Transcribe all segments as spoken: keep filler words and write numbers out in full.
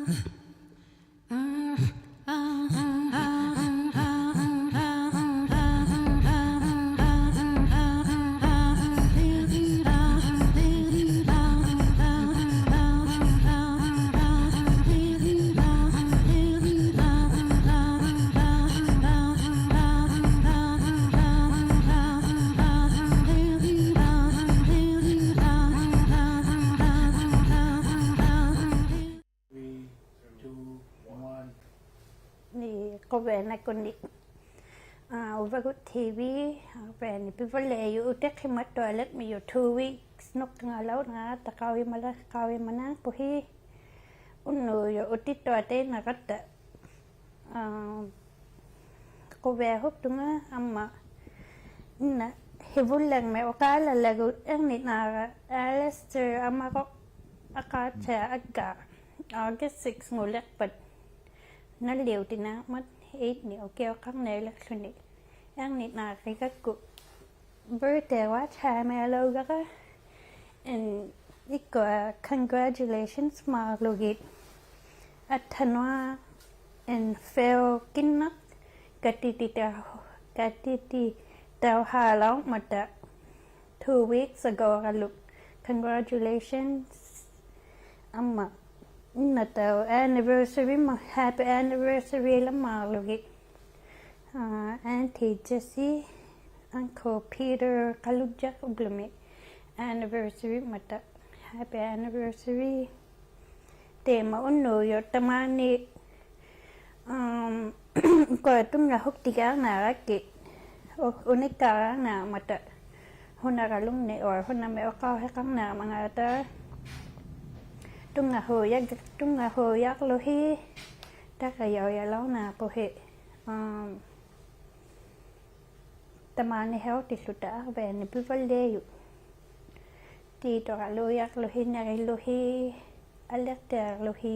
Three, two, one. ᓂ ᖁᕕᐊᓇᖅᑯᓂ. ᐋ, ᐅᕙᒍᑦ T V, ᐋ, ᖁᕕᐊᓂ ᐱᕙᓪᓕᐊᔪᑦ ᐅᑎᖅᓯᒪᑐᐊᓕᕐᒥᔪᖅ two weeks ᓄᖅᑲᖓᓚᐅᕐᖓᑕ ᖃᐅᔨᒪᓚ-, ᖃᐅᔨᒪᓇᖅᐳᓯ. ᐅᓐᓄᔪᖅ ᐅᑎᑐᐊᑦ ᑕᐃᓐᓇᕋᑦᑕ. ᐋ, ᖁᕕᐊᓱᒃᑐᖓ ᐊᒻᒪ ᐃᓐᓇ ᓯᕗᓪᓕᕐᒥᒃ ᐅᖃᓪᓚᓚᒍ ᐃᕐᓂᓐᓈᕋ Alistair ᐊᒪᕈᖅ ᐊᖃᑦᓯᐊᖅ ᐊᒡᒐ August six-ᖑᓕᖅᐸᑦ ᓇᓪᓕᐅᑎᓐᓇᕐᒪᑦ eight-ᓂᒃ ᐅᑭᐅᖃᕐᓂᐊᓕᖅᖢᓂ ᐃᕐᓂᓐᓈᕆᒐᒃᑯ. Birthday-ᕈᐊᑦ ᓴᒥᐊᓘᒐᕋ. And ᐃᒃᑯᐊ congratulations-ᒪᕐᓗᒋᑦ. ᐊᑦᓴᓄᐊ and Phil ᑭᓐᓇᖅ ᑲᑎᑎᑕᐅ-, ᑲᑎᑎᑕᐅᓵᓚᐅᕐᒪᑕ two weeks ago-ᕌᓗᒃ. Congratulations. ᐊᒻᒪ ᐃᓐᓇᑕᐅᖅ anniversary-ᒪ-, happy anniversary-ᓚᒻᒪᕐᓗᒋᑦ. ᐋ, Auntie Jessie, Uncle Peter ᖃᓗᔾᔭᖅ ᐅᑉᓗᒥ anniversary-ᒪᑕ. Happy anniversary. ᑕᐃᒪ ᐅᓐᓄᔪᖅ ᑕᒫᓂ, ᐊᒻ, ᐃᒃᑯᐊ ᑐᙵᓱᒃᑎᒋᐊᕐᓇᕋᒃᑭᑦ, ᐅ-, ᐅᓂᒃᑳᕌᕐᓇᕐᒪᑕ ᓱᓇᕋᓗᖕᓂ or ᓱᓇᒥᒃ ᐅᖃᐅᓯᖃᕐᓂᐊᕐᒪᖔᑕ. ᑐᙵᓱᔭᒃ-, ᑐᙵᓱᔭᕐᓗᓯ ᑕᕐᕆᔭᐅᔭᓚᐅᕐᓇᖅᐳᓯ. ᐊᒻ, ᑕᒫᓂ ᓴᐅᑎᓪᓗᑕ ᖁᕕᐊᓂ ᐱᕙᓪᓕᐊᔪᑦ. ᑏᑐᕋᓗᔭᕐᓗᓯ, ᓂᕆᓗᓯ, ᐊᓕᖅᑎᐊᕐᓗᓯ.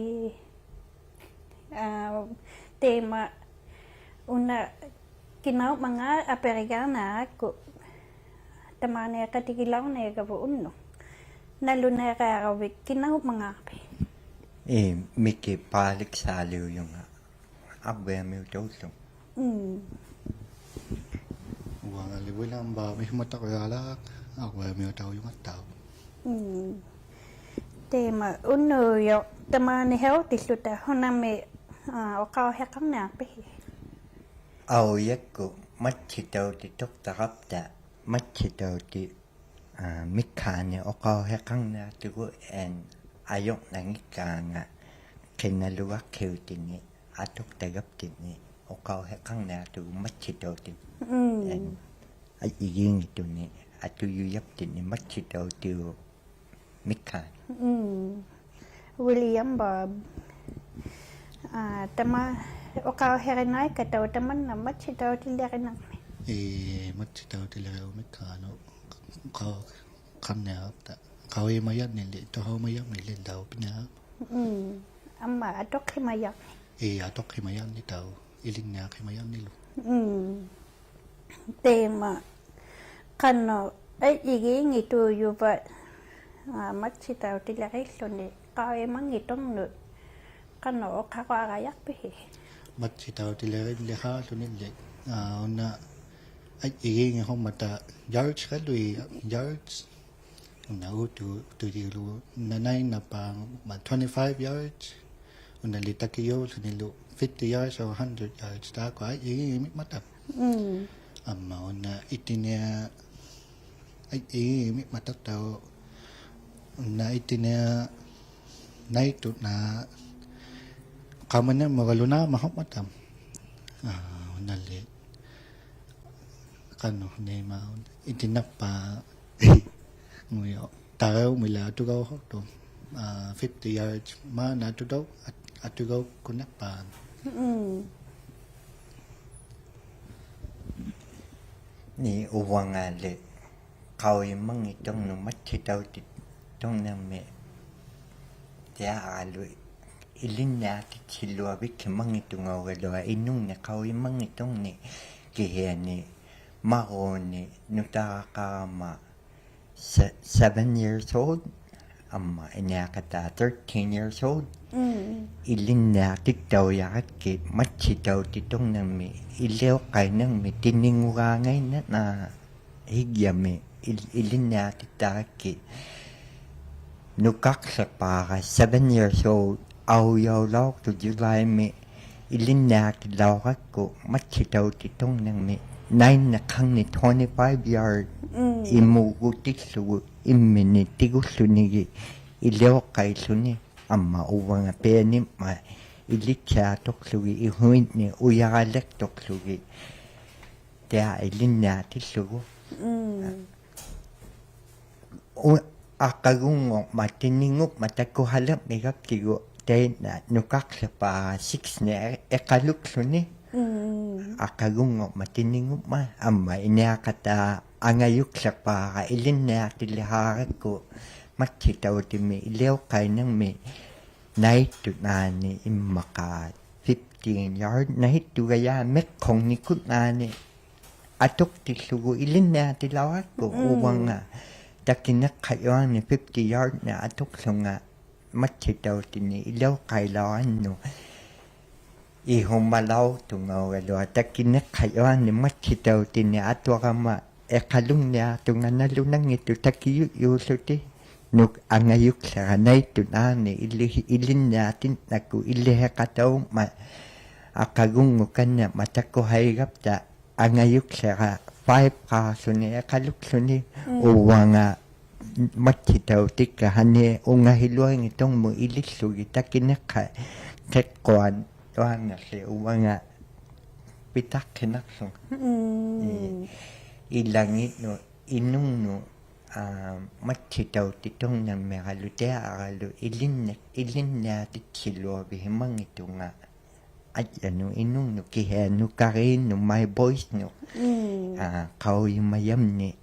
ᐋ, ᑕᐃᒪ ᐅᓇ ᑭᓇᐅᖕᒪᖔᑦ ᐊᐱᕆᒋᐊᕐᓇᕋᒃᑯ. ᑕᒫᓂ ᖃᑎᒋᓚᐅᕐᓂᐊᖅᑲᕗᑦ ᐅᓐᓄᒃ. ᓇᓗᓇᐃᕆᐊᕈᕕᑦ ᑭᓇᐅᖕᒪᖔᕐᐱᑦ? ᐄ, ᒥᑭ ᐹᓕᒃᓵᓕᐅᔪᖓ. ᐊᕐᕕᐊᒥᐅᑕᐅᓪᓗ. ᒻᒻ. ᐅᕙᖓᓕ ᐅᐃᓛᒻᒪ ᒥᓱᒪᑕᕆᐊᓚᒃ, ᐊᕐᕕᐊᒥᐅᑕᐅᔪᖓᑦᑕᐅᖅ. ᒻᒻ. ᑕᐃᒪ ᐅᓐᓄᔪᖅ ᑕᒫᓂ ᓴᐅᑎᓪᓗᑕ ᓱᓇᒥᒃ, ᐋ, ᐅᖃᐅᓯᖃᕐᓂᐊᖅᐱᓯ? ᐊᐅᔭᒃᑯᑦ ᒪᑦᓯᑕᐅᑎᑐᖅᑕᕋᑉᑕ, ᒪᑦᓯᑕᐅᑎ ᐋ, ᒥᒃᓵᓂᒃ ᐅᖃᐅᓯᖃᕐᓂᐊᖅᑐᒍᑦ and ᐊᔪᕐᓇᙱᒃᑳᖓ ᕿᓇᓗᒐᒃᓯᐅᑎᓂᒃ ᐊᑐᖅᑕᒐᑉᑎᓂᒃ ᐅᖃᐅᓯᖃᕐᓂᐊᖅᑐᒍᑦ ᒪᑦᓯᑕᐅᑎᓂᒃ. ᒻᒻ. And ᐊᔾᔨᒌᙱᑦᑐᓂᒃ ᐊᑐᔪᔭᑉᑎᓂᒃ ᒪᑦᓯᑕᐅᑎᐅᑉ ᒥᒃᓵᓂᒃ. ᒻᒻ. William Bob. ᐋ, ᑕᒪ-, ᐅᖃᐅᓯᕆᓇᐃᒃᑲᑕᐅᖅ ᑕᒪᓐᓇ ᒪᑦᓯᑕᐅᑎᓕᕆᓇᕐᒥᒃ. ᐄ, ᒪᑦᓯᑕᐅᑎᓕᕆᐅᑉ ᒥᒃᓵᓄᑦ ᖃ-, ᖃ-, ᖃᕐᓂᐊᕋᑉᑕ. ᖃᐅᔨᒪᔭᕐᓂᓕᒃ, ᑐᓴᐅᒪᔭᕐᓂᓕᒃ ᑕᐅᐱᓂᐊᕋ. ᒻᒻ. ᐊᒻᒪ ᐊᑐᖅᓯᒪᔭᕐᓂᒃ. ᐄ, ᐊᑐᖅᓯᒪᔭᕐᓂᒃ ᑕᐅ. ᐃᓕᓐᓂᐊᖅᓯᒪᔭᕐᓂᓗ. ᒻᒻ. ᑕᐃᒪ ᖃᓄᖅ ᐊᔾᔨᒌᙱᑦᑐᔪᕙᑦ, ᐋ, ᒪᑦᓯᑕᐅᑎᓕᕆᓪᓗᓂ ᖃᐅᔨᒪᙱᑦᑐᕐᓄᑦ ᖃᓄᖅ ᐅᖃᕈᐊᕋᔭᖅᐱᓯ? ᒪᑦᓯᑕᐅᑎᓕᕆᓪᓕᖃᕐᓗᓂᓕᒃ, ᐋ, ᐅᓇ ᐊᔾᔨᒌᙱᓲᕐᒪᑕ yards-ᖃᓗᐃᑦ, yards. ᐅᓇ ᐆᑦᑐ-, ᐆᑦᑐᔪᓗ ᓇᓇᐃᓐᓇᐹᖑᖕᒪᑦ twenty-five yards. ᐅᓇᓕ ᑕᑭᔫᓪᓗᓂᓗ fifty yards or hundred yards. ᑖᒃᑯᐊ ᐊᔾᔨᒌᙱᒻᒪᑕ. ᒻᒻ. ᐊᒻᒪ ᐅᓇ ᐃᑎᓂᐊ, ᐊᔾᔨᒌᙱᒻᒪᑕ ᑕᐅ. ᐅᓇ ᐃᑎᓂᐊ ᓇᐃᑦᑐᓐᓇ ᖃᒪᓂᕐᒧᒐᓗ ᓈᒻᒪᓲᕐᒪᑕ. ᐋ, ᐅᓇᓕ ᖃᓄᖅ ᓂᒪ ᐃᑎᓇᑉᐸ ᖑᔪᖅ. ᑕᕆᐅᒻᒥᓚ ᐊᑐᒐᐅᓲᖅᑐᖅ, ᐋ, fifty yards ᒫᓐᓇ ᐊᑐᒐᐅ-, ᐊᑦ-, ᐊᑐᒐᐅᒃᑯᓇᑉᐸ. ᒻᒻ. ᓂ ᐅᕙᖓᓕ ᖃᐅᔨᒪᙱᑦᑐᕐᓄᑦ ᒪᑦᓯᑕᐅᑎᑦᑐᕐᓂᕐᒥᒃ ᑎᐊᕋᓗ ᐃᓕᓐᓂᐊᑎᑦᓯᓗᐊᕕᒃᓯᒪᙱᑦᑐᖓᐅᒐᓗᐊᖅ ᐃᓄᖕᓂᒃ ᖃᐅᔨᒪᙱᑦᑐᕐᓂᒃ ᑭᓯᐊᓂ ᒪᕐᕉᓐᓂᒃ ᓄᑖᕋᖃᕋᒪ se-, seven years old. ᐊᒻᒪ ᐃᓂᐊᖃᑖ thirteen years old. ᐃᓕᓐᓂᐊᖅᑎᑕᐅᔭᕋᒃᑭᑦ ᒪᑦᓯᑕᐅᑎᑐᕐᓂᕐᒥ, ᐃᓕᐅᖅᑲᐃᓐᓂᕐᒥ ᑎᓂᖑᒐᖓᐃᓐᓇᖅ ᓇ ᓯᒡᔭᒥ ᐃᓪ-, ᐃᓕᓐᓂᐊᖅᑎᑕᕋᒃᑭᑦ. ᓄᑲᖅᖠᖅᐹᕋ seven years old, ᐊᐅᔭᐅᓚᐅᖅᑐᖅ July-ᒥ ᐃᓕᓐᓂᐊᖅᑎᓚᐅᕋᒃᑯ ᒪᑦᓯᑕᐅᑎᑐᕐᓂᕐᒥ, nine-ᓂᖅᑲᖕᓂ twenty-five yard ᐃᒧᒍᑎᓪᓗᒍ ᐃᒻᒥᓂᒃ ᑎᒍᓪᓗᓂᒋᑦ ᐃᓕᐅᖅᑲᐃᓪᓗᓂ, ᐊᒻᒪ ᐅᕙᖓ ᐱᐊᓂᒻᒪᑦ ᐃᓕᑦᓯᐊᖅᑐᖅᖢᒋᑦ ᐃᓱᐃᓐᓂᒃ ᐅᔭᕋᓕᖅᑐᖅᖢᒋᑦ. ᑕᐃᔭ ᐃᓕᓐᓂᐊᖅᑎᓪᓗᒍ. ᐅ-, ᐊᖃᒍᙳᕐᒪᑦ ᑎᓂᖑᖕᒪᑦ ᑕᑯᓴᓕᕐᒥᒐᑉᑎᒍ ᑕᐃᓐᓇ ᓄᑲᖅᖠᖅᐹᕋ six-ᓂᒃ ᐃ-, ᐃᖃᓗᒃᖢᓂ. ᐊᖃᒍᙳᕐᒪᑦ ᑎᓂᖑᖕᒪᑦ, ᐊᒻᒪ ᐃᓂᐊᖃᑖ ᐊᖓᔪᒃᖠᖅᐹᕋ ᐃᓕᓐᓂᐊᖅᑎᓕᓵᕋᒃᑯ ᒪᑦᓯᑕᐅᑎᒥ ᐃᓕᐅᖅᑲᐃᓐᓂᕐᒥ ᓇᐃᑦᑐᓐᓈᓂ ᐃᒻᒪᖄ fifteen yard ᓇᐃᑦᑐᒐᔭ ᒥᖅᑯᕐᓂᑯᓐᓈᓂ ᐊᑐᖅᑎᓪᓗᒍ ᐃᓕᓐᓂᐊᖅᑎᓚᐅᕋᒃᑯ ᐅᕙᖓ. ᑕᑭᓂᖅᑲᔪᐊᓂ fifty yard-ᓂᒃ ᐊᑐᖅᖢᖓ ᒪᑦᓯᑕᐅᑎᓂᒃ ᐃᓕᐅᖅᑲᐃᓚᐅᕋᓐᓄᒃ ᐃᓱᒪᓚᐅᖅᑐᖓᐅᒐᓗᐊᖅ. ᑕᑭᓂᖅᑲᔪᐊᓂ ᒪᑦᓯᑕᐅᑎᓂᒃ ᐊᑐᐊᕋᒪ ᐃᖃᓗᖕᓂᐊᖅᑐᖓ ᓇᓗᓇᙱᑦᑐᖅ ᑕᑭᔪᔫᓪᓗᑎᒃ, ᓄᒃ-, ᐊᖓᔪᒃᖠᕋ ᓇᐃᑦᑐᓐᓈᓂ ᐃᓕᓯ-, ᐃᓕᓐᓂᐊᖅᑎᓐᓇᒃᑯ ᐃᓕᓯᖃᑕᐅᖕᒪᑦ ᐊᖃᒍᙳᖅ ᑲᓐᓇᒪ ᑕᑯᓴᐃᒐᑉᑕ ᐊᖓᔪᒃᖠᕋ five-ᖃᖅᖢᓂ ᐃᖃᓗᒃᖢᓂ ᐅᕙᖓ ᒪᑦᓯᑕᐅᑎᒃᑲ ᓴᓂ ᐅᖓᓯᓗᐊᙱᑦᑐᖕᒧᑦ ᐃᓕᓪᓗᒋᑦ ᑕᑭᓂᖅᑲᑦ ᕿᖅᑯᐊᓐᓄᐊᙱᖅᖢᑎᒃ ᐅᕙᖓ ᐱᑕᖅᑭᓇᖅᖢᖓ. ᐃ-, ᐃᓚᖏᓐᓄᑦ ᐃᓄᖕᓄᑦ, ᐋ, ᒪᑦᓯᑕᐅᑎᑐᕐᓂᕐᒥᕋᓗ ᑕᐃᔭᕋᓗ ᐃᓕᓐᓂ-, ᐃᓕᓐᓂᐊᖅᑎᑦᓯᓗᐊᕕᓯᒪᙱᑦᑐᖓ. ᐊᔾᔭᓄᑦ ᐃᓄᖕᓄᑦ ᑭᓯᐊᓂ ᓄᑲᕇᓐᓄᑦ, my boys-ᓄᑦ. ᐋ, ᖃᐅᔨᒪᔭᒻᓂᒃ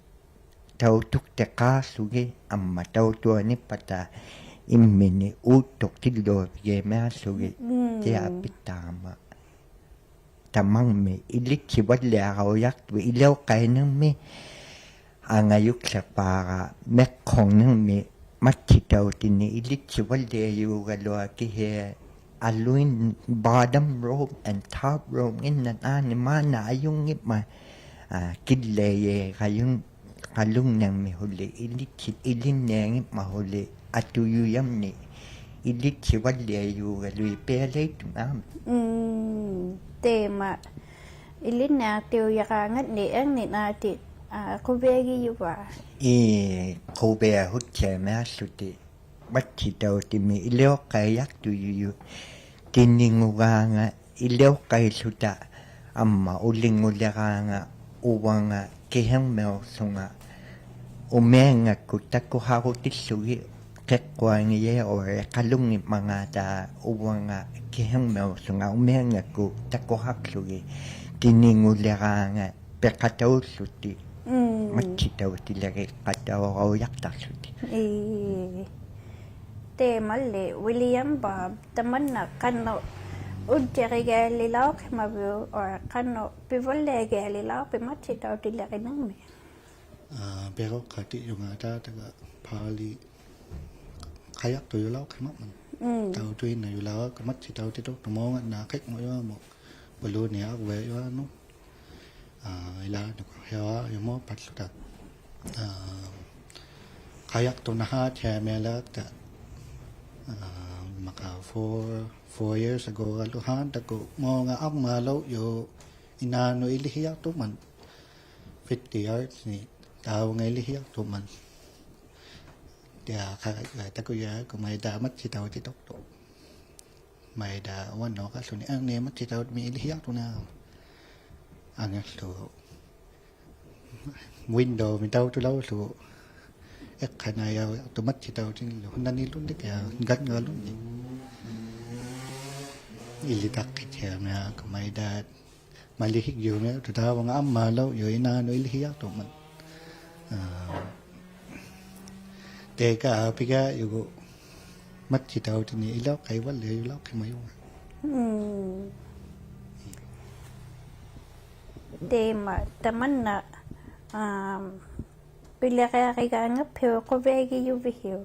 ᑕᐅᑐᒃᑎᖃᖅᖢᒋᑦ ᐊᒻᒪ ᑕᐅᑐᐊᓂᒃᐸᑕ ᐃᒻᒥᓂᒃ ᐆᑦᑐᖅᑎᓪᓗᐊᕕᒋᒻᒥᐊᖅᖢᒋᑦ. ᑎᐊ ᐱᑦᑖᒪ. ᑕᒪᕐᒥᒃ ᐃᓕᑦᓯᕙᓪᓕᐊᕋᐅᔭᖅᑐᑦ ᐃᓕᐅᖅᑲᐃᓐᓂᕐᒥ ᐊᖓᔪᒃᖠᖅᐹᕋ ᒥᖅᑯᕐᓂᕐᒥ ᒪᑦᓯᑕᐅᑎᓂᒃ ᐃᓕᑦᓯᕙᓪᓕᐊᔪᒐᓗᐊᖅ ᑭᓯᐊᓂ ᐊᓗᐃᑦ bottom rope and top rope-ᖏᓐᓇᖅ ᐊᓂ ᒫᓐᓇ ᐊᔪᙱᒻᒪᑦ, ᐋ, ᑭᓪᓕᐊᔭᐃᒐᔪᖅ ᖃᓗᖕᓂᕐᒥᒃ ᓱᓕ ᐃᓕᑦᓯ-, ᐃᓕᓐᓂᐊᙱᒻᒪᑦ ᓱᓕ ᐊᑐᔪᔭᒻᓂᒃ ᐃᓕᑦᓯᕙᓪᓕᐊᔪᒐᓗᐃᑦ ᐱᐊᓕᖅᑐᖓ. ᒻᒻ. ᑕᐃᒪ ᐃᓕᓐᓂᐊᖅᑎᐅᔭᕌᖓᓐᓂᒃ ᐊᖕᓂᒃ ᓈᑎᒃ, ᐋ, ᖁᕕᐊᒋᔪᕙᑦ? ᐄ, ᖁᕕᐊᓱᑦᓯᐊᒥᐊᖅᖢᑎᒃ. ᒪᑦᓯᑕᐅᑎᒥᒃ ᐃᓕᐅᖅᑲᐃᔭᖅᑐᔪᔪᖅ ᑎᓂᖑᒐᖓ ᐃᓕᐅᖅᑲᐃᖦᖢᑕ ᐊᒻᒪ ᐅᓕᖑᓕᕌᖓ ᐅᕙᖓ ᑭᓯᕐᒥᐅᖅᖢᖓ ᐅᒥᐊᙵᒃᑯᑦ ᑕᑯᓴᕈᑎᓪᓗᒋᑦ ᕿᖅᑯᐊᖏᔭᐃ ᐅᕕ ᖃᓗᖕᓂᖕᒪᖔᑕ ᐅᕙᖓ ᑭᓯᕐᒥᐅᖅᖢᖓ ᐅᒥᐊᙵᒃᑯᑦ ᑕᑯᓴᖅᖢᒋᑦ ᑎᓂᖑᓕᕌᖓ ᐱᖃᑕᐅᓪᓗᑎᒃ. ᒻᒻ. ᒪᑦᓯᑕᐅᑎᓕᕆᖃᑕᐅᕋᐅᔭᖅᑕᖅᖢᑎᒃ. ᐄ. ᑕᐃᒪᓕ William Bob, ᑕᒪᓐᓇ ᖃᓄᖅ ᐅᔾᔨᕆᒋᐊᓕᓚᐅᖅᓯᒪᕕᐅᒃ, or ᖃᓄᖅ ᐱᕙᓪᓕᐊᒋᐊᓕᓚᐅᖅᐱᑦ ᒪᑦᓯᑕᐅᑎᓕᕆᓂᕐᒥᒃ? ᐋ, ᐱᕈᖅᑲᑎᔪᖓ ᑖᑕᒐ ᐹᓪᓕ ᖃᔭᖅᑐᔪᓚᐅᖅᓯᒪᒻᒪᑦ. ᒻᒻ. ᑕᐅᑐᐃᓐᓇᔪᓚᐅᕋᒃᑯ ᒪᑦᓯᑕᐅᑎᑐᖅᑐᖅ ᒪᐅᖓᓈ ᕿᖅᖢᔪᐊᒧᑦ, ᐸᓗᓐᓂᐊᕐᕕᐊᔪᐊᓄᑦ. ᐋ, ᐃᓛᓐᓂᒃᑯᑦ ᓯᐊᕙᔪᒧᑦ ᐸᓪᓗᑕ. ᐋ, ᖃᔭᖅᑐᓐᓇᓵᑦᓯᐊᒥᐊᓚᒃᑕ, ᐋ, ᒪᖃ four, four years ago-ᒐᓗ ᓵᓐᑕᒃᑯᑦ ᒪᐅᖓ ᐊᕐᒪᓗᔪᖅ ᐃᓈᓄᑦ ᐃᓕᓯᔭᖅᑐᒻᒪᑦ fifty yards-ᓂᒃ ᑖᕗᖓ ᐃᓕᓯᔭᖅᑐᒻᒪᑦ. ᑎᐊ ᖃ-, ᑕᑯᔭᒃᑯ ᒪᐃᑕ ᒪᑦᓯᑕᐅᑎᑐᖅᑐᖅ. ᒪᐃᑕ ᐅᐊᓐᓄᖃᖅᖢᓂ ᐊᖕᓂ ᒪᑦᓯᑕᐅᑎᒥᒃ ᐃᓕᓯᔭᖅᑐᖅ ᓈᒻ. ᐊᖏᖅᖢᒍ. Window-ᒥ ᑕᐅᑐᓚᐅᓪᓗᒍ. ᐃᖅᑲᓇᐃᔭᐅᔭᖅᑐᖅ ᒪᑦᓯᑕᐅᑎᓪᓗ. ᓈᓂᓪᓗᓂ ᑭᐊ ᒐᙵᓪᓗᓂ. ᐃᓕᑕᖅᑭᑦᓯᐊᒥᐊᖅᑯ ᒪᐃᑕ ᒪᓕᓯᒡᔪᒥᐊᖅᑐᖅ ᑖᕗᖓ ᐊᕐᒪᓗᔪᖅ ᐃᓈᓄᑦ ᐃᓕᓯᔭᖅᑐᒻᒪᑦ. ᐋ, ᑕᐃᑲ ᐊᐱᒐᔪᒍᑦ ᒪᑦᓯᑕᐅᑎᓂᒃ ᐃᓕᐅᖅᑲᐃᕙᓪᓕᐊᔪᓚᐅᖅᓯᒪᔪᖓ. ᒻᒻ. ᑕᐃᒪ, ᑕᒪᓐᓇ, ᐋ, ᐱᓕᕆᐊᕆᒐᖓᑉᓯᐅᒃ ᖁᕕᐊᒋᔪᕕᓯᐅᒃ?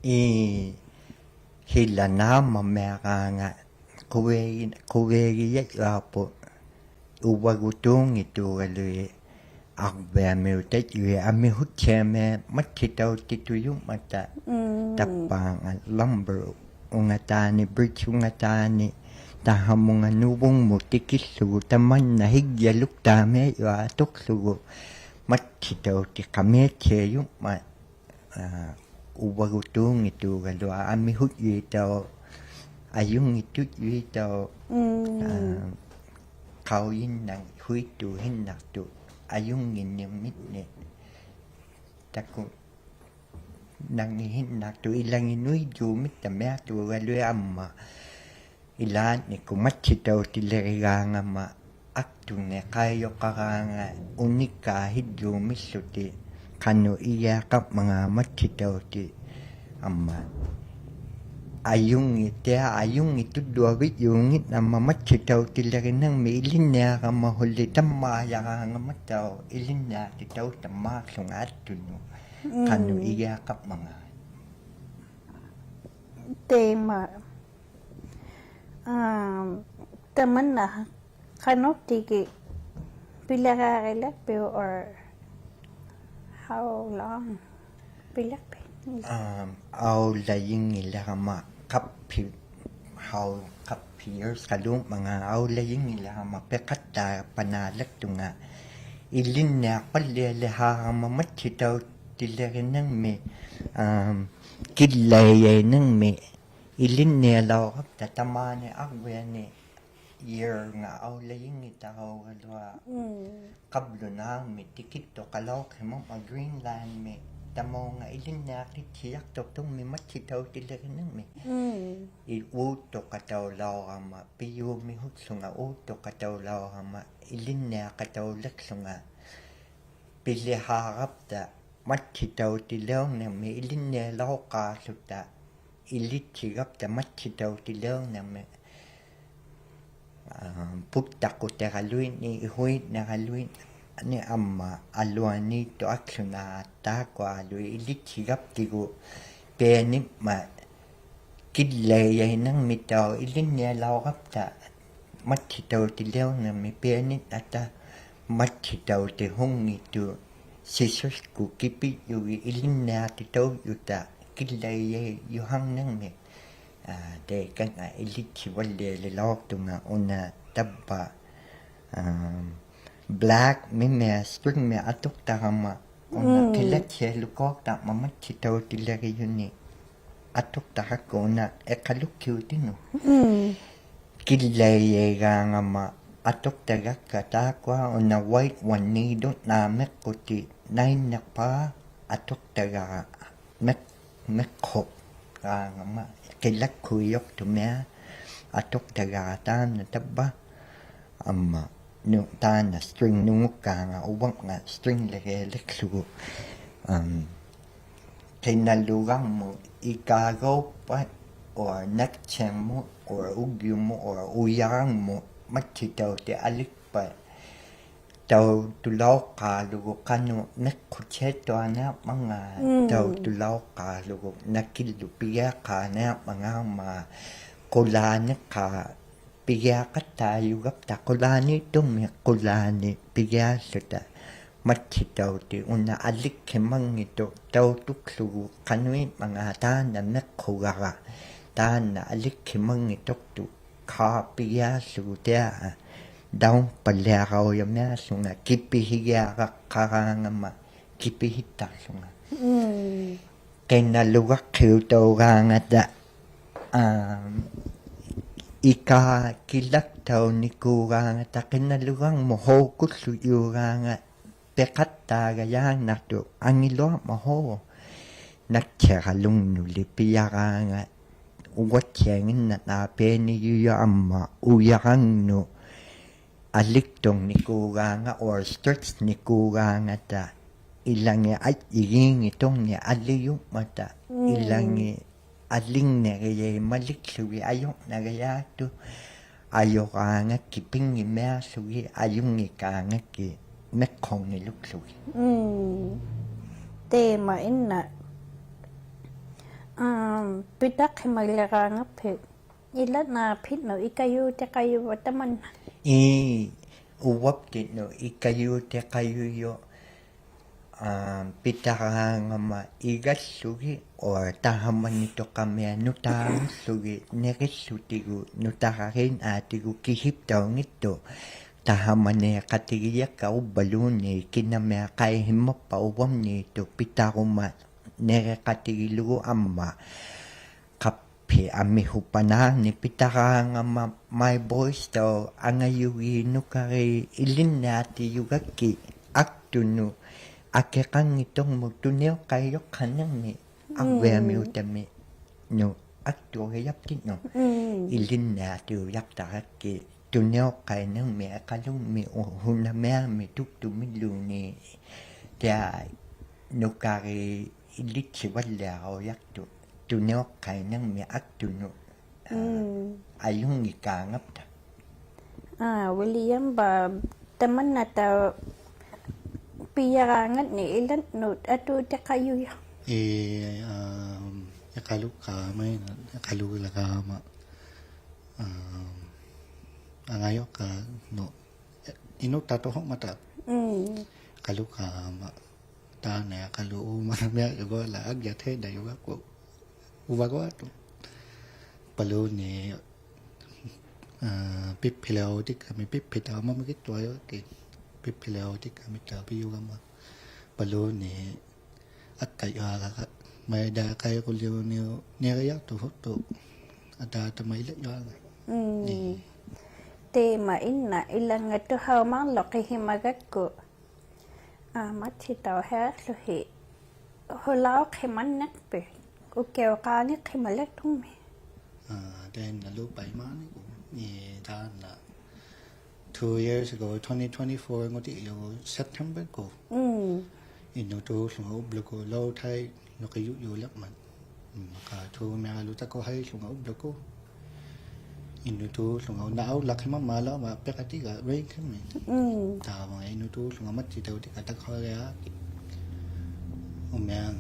ᐄ, ᓯᓚ ᓈᒻᒪᒻᒥᐊᕌᖓᑦ ᖁᕕᐊᒋ-, ᖁᕕᐊᒋᔭᔪᐊᖅᐳᑦ ᐅᕙᒍᑦᑑᙱᑦᑑᒐᓗᐃᑦ ᐊᕐᕕᐊᒥᐅᑕᔪᐃᑦ ᐊᒥᓱᑦᓯᐊᒥᐊᑦ ᒪᑦᓯᑕᐅᑎᑐᔪᒻᒪᑕ. ᒻᒻ. ᑕᑉᐹᖓ lumber ᐅᖓᑖᓂ, bridge ᐅᖓᑖᓂ, ᑕᖃᒧᖓ ᓄᕗᖕᒧᑦ ᑎᑭᓪᓗᒍ ᑕᒪᓐᓇ ᓯᒡᔭᓗᒃᑖᒥᐊᔪᐊᖅ ᐊᑐᖅᖢᒍ ᒪᑦᓯᑕᐅᑎᖃᒥᐊᑦᓯᐊᔪᒻᒪᑦ. ᐋ, ᐅᕙᒍᑦᑑᙱᑦᑑᒐᓗᐊᑦ ᐊᒥᓱᑦᔪᐃᑕᐅᖅ, ᐊᔪᙱᑦᑐᔪᐃᑕᐅᖅ, ᒻᒻ. ᐋ, ᖃᐅᔨᓐᓇᖅ ᓱᐃᑦᑑᓯᓐᓇᖅᑐᑦ ᐊᔪᙱᓐᓂᕐᒥᓐᓂᒃ. ᑕᑯ-, ᓇᙱᓯᓐᓇᖅᑐᑦ ᐃᓚᖏᑦ ᓄᐃᔾᔫᒥᑦᑕᒥᐊᖅᑑᒐᓗᐃᑦ ᐊᒻᒪ ᐃᓛᓐᓂᒃᑯᑦ ᒪᑦᓯᑕᐅᑎᓕᕆᒑᖓᒪ ᐊᒃᑐᖕᓂᒃ ᖃᐃᔪᖃᕌᖓᑦ ᐅᓂᒃᑳᖅ ᓯᒡᔫᒥᓪᓗᑎᒃ ᖃᓄᖅ ᐃᒋᐊᖃᕐᒪᖔᑦ ᒪᑦᓯᑕᐅᑎᑦ ᐊᒻᒪ ᐊᔪᙱᑦᑎᐊᖅ, ᐊᔪᙱᑦᑐᓪᓗᐊᕕᔾᔫᙱᓐᓇᒪ ᒪᑦᓯᑕᐅᑎᓕᕆᓂᕐᒥᒃ ᐃᓕᓐᓂᐊᕋᒪ ᓱᓕ ᑕᒻᒪᔭᕌᖓᒪᑕᐅᖅ ᐃᓕᓐᓂᐊᖅᑎᑕᐅᑕᒻᒫᖅᖢᖓ ᐊᑦᑐᓄᑦ ᖃᓄᖅ ᒻᒻ. ᐃᒋᐊᖃᕐᒪᖔᑦ. ᑕᐃᒪ. ᐋ, ᑕᒪᓐᓇ ᖃᓄᖅ ᑎᑭ ᐱᓕᕆᐊᕆᓕᖅᐱᐅᒃ or how long ᐱᓕᕆᖅᐱᑦ? ᐋ, ᐊᐅᓚᔨᙱᓕᕋᒪ ᖃᑉᓯ, how ᖃᑉᓯ years ᖃᓘᒻᒪᖔᑦ ᐊᐅᓚᔨᙱᓕᕋᒪ ᐱᖃᑦᑕᖅ ᐸᓈᓚᒃᑐᖓ ᐃᓕᓐᓂᐊᖅᐸᓪᓕᐊᓕᓵᕋᒪ ᒪᑦᓯᑕᐅᑎᓕᕆᓂᕐᒥᒃ, ᐋ, ᑭᓪᓚᐃᔭᐃᓂᕐᒥᒃ ᐃᓕᓐᓂᐊᓚᐅᕋᑉᑕ ᑕᒫᓂ ᐊᕐᕕᐊᓂ year-ᖓ ᐊᐅᓚᔨᙱᑕᕋᐅᒐᓗᐊᑦ. ᒻᒻ. ᖃᑉᓗᓈᒥᒃ ᑎᑭᑦᑐᖃᓚᐅᖅᓯᒪᒻᒪᑦ Greenland-ᒥ ᑕᒪᐅᖓ ᐃᓕᓐᓂᐊᖅᑎᑦᓯᔭᖅᑐᖅᑐᖕᒥᒃ ᒪᑦᓯᑕᐅᑎᓕᕆᓂᕐᒥᒃ. ᒻᒻ. ᐃ ᐆᑦᑐᖃᑕᐅᓚᐅᕋᒪ, ᐱᔫᒥᓱᒃᖢᖓ ᐆᑦᑐᖃᑕᐅᓚᐅᕋᒪ, ᐃᓕᓐᓂᐊᖃᑕᐅᓕᖅᖢᖓ ᐱᓕᓵᕋᑉᑕ ᒪᑦᓯᑕᐅᑎᓕᐅᕐᓂᕐᒥᒃ ᐃᓕᓐᓂᐊᓚᐅᖅᑳᖅᖢᑕ, ᐃᓕᑦᓯᒐᑉᑕ ᒪᑦᓯᑕᐅᑎᓕᐅᕐᓂᕐᒥᒃ, ᐋ, ᐳᑦᑕᖁᑎᕋᓗᐃᑦ, ᓂ ᐃᓱᐃᓐᓂᕋᓗᐃᑦ, ᓂ ᐊᒻᒪ ᐊᓗᐊᓃᑦᑐᐊᒃᖢᓇ ᑖᒃᑯᐊᓗᐃᑦ ᐃᓕᑦᓯᒐᑉᑎᒍ ᐱᐊᓂᖕᒪᑦ ᑭᓪᓚᐃᔭᐃᓂᕐᒥᑦᑕᐅᖅ ᐃᓕᓐᓂᐊᓚᐅᕋᑉᑕ ᒪᑦᓯᑕᐅᑎᓕᐅᕐᓂᕐᒥᒃ ᐱᐊᓂᖕᓇᑕ ᒪᑦᓯᑕᐅᑎᓱᙱᑦᑐᖅ ᓯᓱᔅᑯ ᑭᐱᔪᒋᑦ ᐃᓕᓐᓂᐊᖅᑎᑕᐅᔪᑕ ᑭᓪᓚᐃᔭᐃᔪᓴᕐᓂᕐᒥᒃ. ᐋ, ᑕᐃᑲᙵᑦ ᐃᓕᑦᓯᕙᓪᓕᐊᓕᓚᐅᖅᑐᖓ ᐅᓇ ᑕᕝᕙ, ᐋ, black-ᒥᒥᐊᑦ string-ᒥᒃ ᐊᑐᖅᑕᕋᒪ ᐅᓇ ᒻᒻ. ᑭᓚᑦᓯᐊᓗᒃᑲᐅᖅᑕᕐᒪᑦ ᒪᑦᓯᑕᐅᑎᓕᕆᔪᓂᒃ ᐊᑐᖅᑕᕋᒃᑯ ᐅᓇ ᐃᖃᓗᒃᑭᐅᑎᓄᑦ. ᒻᒻ. ᑭᓪᓚᐃᔭᐃᒑᖓᒪ ᐊᑐᖅᑕᒐᒃᑲ ᑖᒃᑯᐊ ᐅᓇ white one needle-ᓈᒥᖅᑯᑎᑦ nine-ᓂᖅᐹᖅ ᐊᑐᖅᑕᒐᕋ ᒥᖅ-, ᒥᖅᓱᕋᖓᒪ ᑭᓚᒃᑯᐃᔪᖅᑐᒥᐊᑦ ᐊᑐᖅᑕᒐᕋ ᑖᓐᓇ ᑕᕝᕙ. ᐊᒻᒪ ᓄ-, ᑖᓐᓇ string ᓄᖑᒃᑳᖓ ᐅᕙᖓ string-ᓕᕆᐊᓕᖅᖢᒍ. ᐊᒻ, ᕿᓇᓗᒐᕐᒧᑦ ᐃᑳᒐᐅᑉᐸᑦ or ᓇᑦᓯᕐᒧᑦ or ᐅᒡᔪᒧᑦ or ᐅᔭᕋᕐᒧᑦ ᒪᑦᓯᑕᐅᑎᑦ ᐊᓕᒃᐸᑦ ᑕᐅᑐᓚᐅᖅᑳᓗᒍ ᖃᓄᖅ ᒥᖅᑯᑦᓯᐊᑦᑐᐊᓂᐊᕐᒪᖔᑦ, ᒻᒻ. ᑕᐅᑐᓚᐅᖅᑳᓗᒍ ᓇᑭᓪᓗ ᐱᒋᐊᖅᑳᓂᐊᕐᒪᖔᕐᒪᑦ ᖁᓛᓂᖅᑳ ᐱᒋᐊᖃᑦᑕᔪᒐᑉᑕ ᖁᓛᓃᑦᑐᒥᒃ ᖁᓛᓂ ᐱᒋᐊᖅᖢᑕ ᒪᑦᓯᑕᐅᑎᑦ ᐅᓇ ᐊᓕᒃᓯᒪᙱᑦᑐᖅ ᑕᐅᑐᒃᖢᒍ ᖃᓄᐃᒻᒪᖔᑦ ᑖᓐᓇ ᒥᖅᑯᒐᕋ ᑖᓐᓇ ᐊᓕᒃᓯᒪᙱᑦᑐᖅᑐᖅ ᑳ ᐱᒋᐊᖅᖢᒍ ᑎᐊ down-ᐸᓪᓕᐊᕋᐅᔭᒥᐊᖅᖢᖓ ᑭᐱᓯᒋᐊᕋᖃᕌᖓᒪ ᑭᐱᓯᑦᑕᖅᖢᖓ. ᒻᒻ. ᕿᓇᓗᒐᖅᓯᐅᑕᐅᒑᖓᑕ, ᐋ, ᐃᑳ ᑭᓚᒃᑕᐅᓂᑰᒑᖓᑕ ᕿᓇᓗᒐᕐᒧᑦ ᓱᑯᓪᓗᔫᒑᖓ ᐱᖃᑦᑖᒐᔮᓐᓇᖅᑐᖅ ᐊᖏᓗᐊᕐᒪ ᓱ. ᓇᑦᓯᕋᓗᖕᓄᓕ ᐱᔭᕌᖓᑦ ᐅᕙᑦᓯᐊᖏᓐᓇᖅ ᐱᐊᓂᔪᔪᖅ ᐊᒻᒪ ᐅᔭᕋᖕᓄᑦ ᐊᓕᒃᑐᕐᓂᑰᒑᖓ or stretch-ᓂᑰᒑᖓᑕ ᐃᓚᖏᑦ ᐊᔾᔨᒌᙱᑦᑐᕐᓂᖅ ᐊᓕᔪᖕᒪᑕ. ᒻᒻ. ᐃᓚᖏᑦ ᐊᓕᖕᓂᕆᔭᐃᒻᒪᓕᒃᖢᒋᑦ ᐊᔪᕐᓇᕆᔭᒃᑐᑦ ᐊᔪᕌᖓᒃᑭᑦ ᐱᙱᒥᐊᖅᖢᒋᑦ ᐊᔪᙱᑳᖓᒃᑭᑦ ᒥᖅᑯᕐᓂᓗᒃᖢᒋᑦ. ᒻᒻ. ᑕᐃᒪᐃᓐᓇ. ᐋ, ᐱᑕᖅᓯᒪᓕᕌᖓᑉᓯ. ᐃᓚᓐᓈᖅᐱᓐᓄᑦ ᐃᑲᔫᑎᖃᔪᕙ ᑕᒪᓐᓇ. ᐄ, ᐅᕙᑉᑎᓐᓄᑦ ᐃᑲᔫᑎᖃᔪᔪᖅ, ᐋ, ᐱᑕᕌᖓᒪ ᐃᒐᓪᓗᒋᑦ, ᐆ, ᑕᓴᒪᓂᑐᖃᒻᒥᐊᑦ ᓄᑖᕐᓗᒋᑦ, ᓂᕆᓪᓗᑎᒍ, ᓄᑕᖃᕆᓐᓈᑎᒍ ᑭᓯᑉᑕᐅᙱᑦᑐᖅ. ᑕᓴᒪᓂᖃᑎᒋᔭᒃᑲ ᐅᕝᕙᓘᓐᓃᑦ ᑭᓇᒥᐊᖅ ᖃᐃᓯᒻᒪᑉᐸᑦ ᐅᕙᒻᓃᑦᑐᑦ ᐱᑕᕈᒪ ᓂᕆᖃᑎᒋᓗᒍ ᐊᒻᒪ. ᖃᑉᓯ ᐊᒥᓱᑉᐸᓈᓐᓂᒃ ᐱᑕᕌᖓᒪ My Boys-ᑕᐅᖅ ᐊᖓᔪᒌᑦ ᓄᑲᕆᑦ ᐃᓕᓐᓂᐊᑎᔪᒐᒃᑭᑦ ᐊᒃᑐᓄᑦ ᐊᑭᖃᙱᑦᑐᕐᒧᑦ ᑐᓂᐅᖅᑲᐃᔪᖃᕐᓂᕐᒥᒃ ᐊᕐᕕᐊᒥᐅᑕᒥᓄᑦ ᐊᒃᑑᕆᔭᑉᑎᓐᓄᑦ. ᒻᒻ. ᐃᓕᓐᓂᐊᑎᐅᔭᖅᑕᕋᒃᑭᑦ ᑐᓂᐅᖅᑲᐃᓂᕐᒥᒃ ᐃᖃᓗᖕᒥᒃ ᐅ-, ᓱᓇᒥᐊᕐᒥᒃ ᑐᒃᑐᒥᓪᓘᓐᓃᑦ. ᑕᐃᒪ ᓄᑲᕆᑦ ᐃᓕᑦᓯᕙᓪᓕᐊᕈ ᔭᒃᑐᖅ ᑐᓂᐅᖅᑲᐃᓂᕐᒥᒃ ᐊᒃᑐᓄᑦ, ᐋ, ᒻᒻ. ᐊᔪᙱᑳᖓᑉᑕ. ᐋ, ᐅᐃᓕᐊᒻᐸ ᑕᒪᓐᓇᑕᐅᖅ ᐱᔭᕌᖓᓐᓂᒃ ᐃᓚᓐᓄᑦ ᐊᑑᑎᖃᔪᔪᖅ. ᐄ, ᐋ, ᐃᖃᓗᒃᑳᒪ, ᐃᓚ-, ᐃᖃᓗᒃᓕᕌᒪ, ᐋ, ᐊᖓᔪᖅᑳᓄᑦ ᐃᓄᑦᑕᑐᓲᖅᒪᑕ. ᒻᒻ. ᐃᖃᓗᒃᑳᒪ. ᑖᓐᓇ ᐃᖃᓗᒃ ᐆᒪᓐᓇᒥᐊᓗᒍᓚ ᐊᒡᒐᑦ ᑕᐃᓐᓇᔪᒐᒃᑯ ᐅᕙᒍᐊᑐᖅ. ᐅᕝᕙᓘᓐᓃᑦ, ᐋ, ᐱᑉᐱᓕᐅᑎᒃᑲᒥᒃ, ᐱᑉᐱᑕᐅᒪᒧᙱᑦᑐᐊᔪᒃᑭᑦ. ᐱᑉᐱᓕᐅᑎᒃᑲᒥᒃ ᑕᐱᔪᒐᒪ. ᐅᕝᕙᓘᓐᓃᑦ ᐊᒃᑲᔪᐊᕋᒃᑲ, ᒪᐃᓐᓇ ᖃᐃᖁᓕᐅᓂᐅ, ᓂᕆᔭᖅᑐᖅᑐᖅ, ᐊᑖᑕᒪ ᐃᓚᔪᐊᕋ. ᒻᒻ. ᐄ. ᑕᐃᒪ ᐃᓐᓇ ᐃᓚᖓᑐᓴᐅᒻᒪᕐᓗ ᕿᓯᒪᒐᒃᑯ. ᐋ, ᒪᑦᓯᑕᐅᓯᐊᖅᖢᓯ. ᓱᓚᐅᖅᓯᒪᓐᓂᖅᐱᑦ. ᐅᑭᐅᖅᑳᖏᖅᓯᒪᓕᖅᑐᒥ. ᐋ, ᑕᐃᓐᓇᓗ ᐸᐃᒪᓂᒃᑯ. ᐄ, ᑖᓐᓇ two years ago, twenty twenty-four-ᖑᑎᓪᓗᒍ September-ᒃᑯ. ᒻᒻ. ᐃᓄᑑᓪᓗᖓ ᐅᑉᓗᒍ ᓘᑕᐃᑦ ᓄᕿᔪᔪᓕᕐᒪᑦ. ᒻᒻ, ᖃ ᑐᒥᐊᓗ ᑕᑯᓴᐃᓪᓗᖓ ᐅᑉᓗᒍ. ᐃᓄᑑᓪᓗᖓ ᐅᓇ ᐊᐅᓪᓚᖅᓯᒪᒻᒪᓗ ᒪ ᐱᖃᑎᒐ ᕿᓯᒪᓂ. ᒻᒻ. ᑖᕗᖓ ᐃᓄᑑᓪᓗᖓ ᒪᑦᓯᑕᐅᑎᒃᑲ ᑕᑯᓴᕆᐊᖅ. ᐅᒥᐊᖓ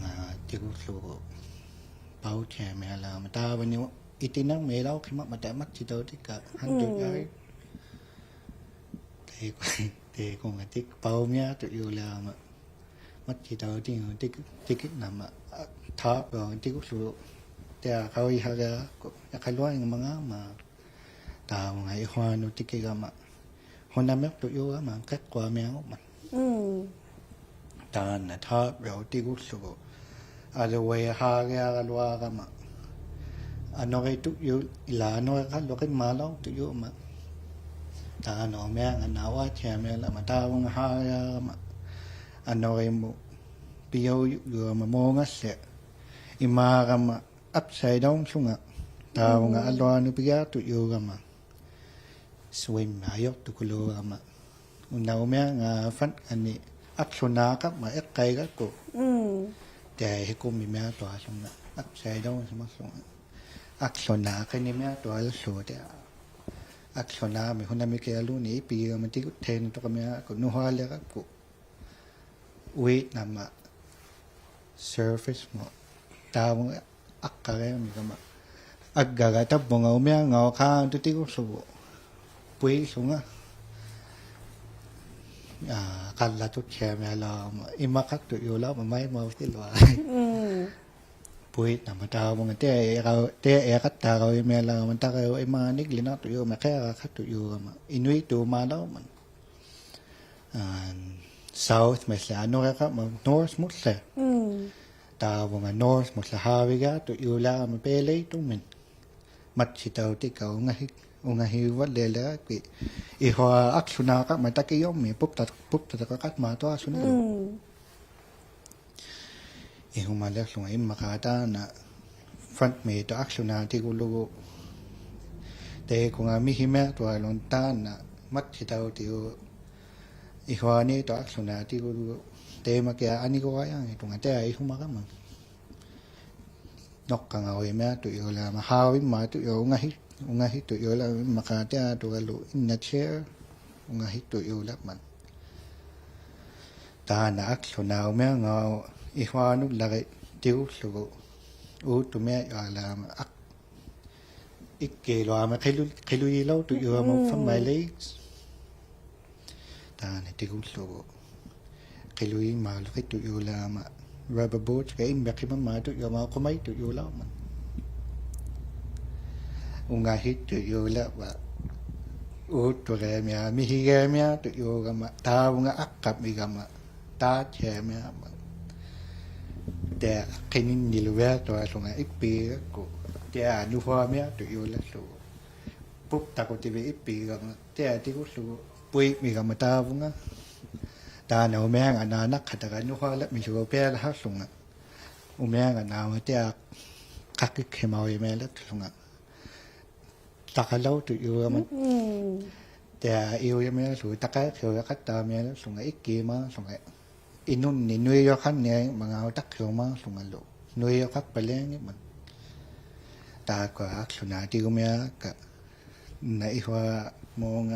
ᑎᒍᓪᓗᒍ ᐸᐅᑦᓯᐊᒥᐊᓚᒪ ᑖᕙᓂ ᐃᑎᓇᒻᒥᓚᐅᖅᓯᒪᒻᒪᑕ ᒪᑦᓯᑕᐅᑎᒃᑲ ᓴᓐᑐᔮᕆ. ᒻᒻ. ᑕᐃᒃᑯ-, ᑕᐃᒃᑯᖓ ᑎᒃ ᐸᐅᒥᐊᑐᔪᓚᒪ. ᒪᑦᓯᑕᐅᑎᒍ ᑎᒃ-, ᑎᑭᓐᓇᒪ, ᐋ, ᑖᕙ ᑎᒍᓪᓗ. ᑕᐃᒪ ᖃᐅᔨᓴᕋ, ᖃᓗᐊᖑᒪᖔᒪ. ᑖᕗᖓ ᐃᓱᐊᓄ ᑎᑭᒐᒪ. ᓱᓇᒥᖅᑐᔪᒐᒪ, ᕿᕐᕈᐊᒥᐊᖑᒪ. ᒻᒻ. ᑖᓐᓇ ᑖᕙ ᑎᒍᓪᓗᒍ. ᐊᓗᐊᖃᕆᐊᕋᓗᐊᕋᒪ. ᐊᓄᕆᑐᔪᓪ ᐃᓛ ᐊᓄᕆᖃᓪᓗ ᕿᒻᒪᓚᐅᖅᑐᔪᒪ. ᑖᓐᓇ ᐅᒥᐊᖓ ᓇᐅᐊᑦᓯᐊᒥᐊᓚᒪ ᑖᕗᖓ ᖃᕆᐊᕋᒪ. ᐊᓄᕆᒧᑦ ᐱᐅᔪᔪᒪ ᒨᖓᓪᓕ. ᐃᒫᕋᒪ upside down-ᓱᖓ. ᑖᕗᖓ ᒻᒻ. ᐊᓗᐊᓄ ᐱᒋᐊᑐᔪᒐᒪ. Swim-ᒦᔪᖅᑐᑯᓗᒐᒪ. ᐅᓇ ᐅᒥᐊᖓ front-ᖓᓂ ᐊᒃᖢᓈᖃᒻᒪ ᐃᖅᑲᐃᒐᒃᑯ. ᒻᒻ. ᑕᐃ ᓯᑯᒥᒥᐊᑐᐊᓗᖓ. Upside down-ᓯᒪᓪᓗᖓ. ᐊᒃᖢᓈᖃᓂᒥᐊᑐᐊᓗᒃᖢ ᑕᐃ. ᐊᒃᖢᓈᒥ ᓱᓇᒥᑭᐊᓘᓐᓃᑦ ᐃᐱᒋᒐᒪ ᑎᒍᑦᓴᐃᓂᑐᖃᒥᐊᒃᑯ ᓄᓱᐊᓕᕋᒃᑯ. ᐅᐃᓐᓇᒪ surface-ᒧᑦ. ᑖᕗᖓ ᐊᒃᕋᕆᐊᒥᒐᒪ. ᐊᒡᒐᒐ ᑕᕝᕗᖓ ᐅᒥᐊᖓ ᐅᖃᖅᑐᑎᒍᓱᒍ. ᐳᐃᓗᖓ. ᐋ, ᖃᓪᓚᑐᑦᓯᐊᒥᐊᓚᒪ. ᐃᒪᖃᖅᑐᔪᓚᒪ ᒪᐃᒪᐅᑎᓗᐊ. ᒻᒻ. ᐳᐃᓐᓇᒪ ᑖᕗᖓ ᑕᐃ ᐃᖅᑲ-, ᑕᐃ ᐃᖅᑲᑦᑕᕋᐅᔨᒥᐊᓚᒪ ᑕᕐᕆᐅᑉ ᐃᒫᓂᒃ ᓕᓈᖅᑐᔪᒪ ᕿᐊᕋᖃᑦᑐᔪᒐᒪ. ᐃᓄᐃᑦᑑᒪᓚᐅᒪ. ᐋ, south-ᒧᓪᓕ ᐊᓄᕆᖃᒻᒪ north-ᒧᓪᓕ. ᒻᒻ. ᑖᕗᖓ north-ᒧᓪᓕ ᓵᕕᒋᐊᑐᔪᓚᒪ ᐱᓕᑦᑐᒥᓐ. ᒪᑦᓯᑕᐅᑎᒃᑲ ᐅᖓᓯ-, ᐅᖓᓯᕙᓪᓕᓚᒃᑭ. ᐃᓱᐊ ᐊᒃᖢᓈᖃᒻᒪ ᑕᑭᔪᒻᒥ ᐳᑉᑕ-, ᐳᑉᑕᑕᖃᖃᒻᒪᑐᐊᓱᓂᒃ. ᒻᒻ. ᐃᓱᒪᓕᖅᖢᖓ ᐃᒻᒪᖄ ᑖᓐᓇ front-ᒦᑦᑐᖅ ᐊᒃᖢᓈᑎᒍᓗᒍ. ᑕᐃᑯᖓ ᒥᓯᒥᐊᑐᐊᓗᒃ ᑖᓐᓇ ᒪᑦᓯᑕᐅᑎᐅᒃ ᐃᓱᐊᓃᑦᑐᖅ ᐊᒃᖢᓈᑎᒍᓗᒍ. ᑕᐃᒪᑭᐊᖅ ᐊᓂᒍᐊᔭᖏᑦᑐᖓ ᑕᐃ ᐃᓱᒪᒐᒪ. ᓄᖅᑲᖓᐅᔪᒥᐊᑐᔪᓚᒪ ᓵᕕᒻᒪᑐᔪᖅ ᐅᖓᓯ-, ᐅᖓᓯᑐᔪᓚᒪ ᐃᒻᒪᖄ ᑎᐊᑐᒐᓗ in the chair ᐅᖓᓯᑐᔪᓚᒪ. ᑖᓐᓇ ᐊᒃᖢᓈ ᐅᒥᐊᖓ ᐃᓱᐊᓄᓪᓚᕆᑦ ᑎᒍᓪᓗᒍ. ᐆᑦᑐᒥᐊᔪᐊᓛᒪ ᐊᒃ-, ᐃᒃᑮᓗᐊᒪ ᕿᓗ-, ᕿᓗᔨᓚᐅᖅᑐᔪᐊᒪ ᐅᖅᓴᒪᐃᓕ. ᑖᓐᓇ ᑎᒍᓪᓗᒍ. ᕿᓗᔨᒪᓗ ᕿᑐᔪᓚᒪ. Rubber boat-ᖃ ᐃᒻᒥᖅᓯᒪᒻᒪᑐᔪᐊᒪ ᖁᒪᐃᑐᔪᓚᒪ. ᐅᖓᓯᑐᔪᓚᕙ. ᐆᑦᑐᕆᐊᒥᐊ, ᒥᓯᒋᐊᒥᐊᑐᔪᒐᒪ, ᑖᕗᖓ ᐊᒃᖅᑲᒻᒥᒐᒪ, ᑖᑦᓯᐊᒥᐊᒪ. ᑕᐃᒪ ᕿᓂᓐᓂᓗᕕᐊᑐᐊᓗᖓ ᐃᑉᐱᒐᒃᑯ. ᑕᐃᒪ ᓄᓱᐊᒥᐊᑐᔪᓚᓗᒍ. ᐳᑉᑕᑯᑎᕕᑦ ᐃᑉᐱᒐᒪ, ᑕᐃᒪ ᑎᒍᓪᓗᒍ, ᐳᐃᒻᒥᒐᒪ ᑖᕗᖓ. ᑖᓐᓇ ᐅᒥᐊᖓ ᓈᓇᖅᑲᑕᒃᑲ ᓄᓱᐊᓚᒻᒥᓗᒍ ᐱᐊᓚᖅᖢᖓ. ᐅᒥᐊᖓ ᓈᒪ ᑕᐃᒪ ᖃᑭᒃᓯᒪᐅᔭᒥᐊᓚᖅᖢᖓ. ᑕᖃᓚᐅᖅᑐᔪᒐᒪ. ᑕᐃᒪ ᐃᐅᔭᒥᐊᓗᒍ, ᑕᖃᐃᖅᓯᐅᔭᖃᑦᑕᕐᒥᐊᓚᖅᖢᖓ, ᐃᒃᑮᒪᖅᖢᖓ. ᐃᓄᓐᓂᒃ ᓄᐃᔭᖃᓐᓂᐊᖕᒪᖔᑦ ᑕᖅᓯᐅᒪᖅᖢᖓᓗ. ᓄᐃᔭᖃᖅᐸᓪᓕᐊᖏᒻᒪᑦ. ᑖᒃᑯᐊ ᐊᒃᓱᓈᑎᒍᒥᐊᒃᑲ. ᓇ ᐃᓱᐊᒧᖓ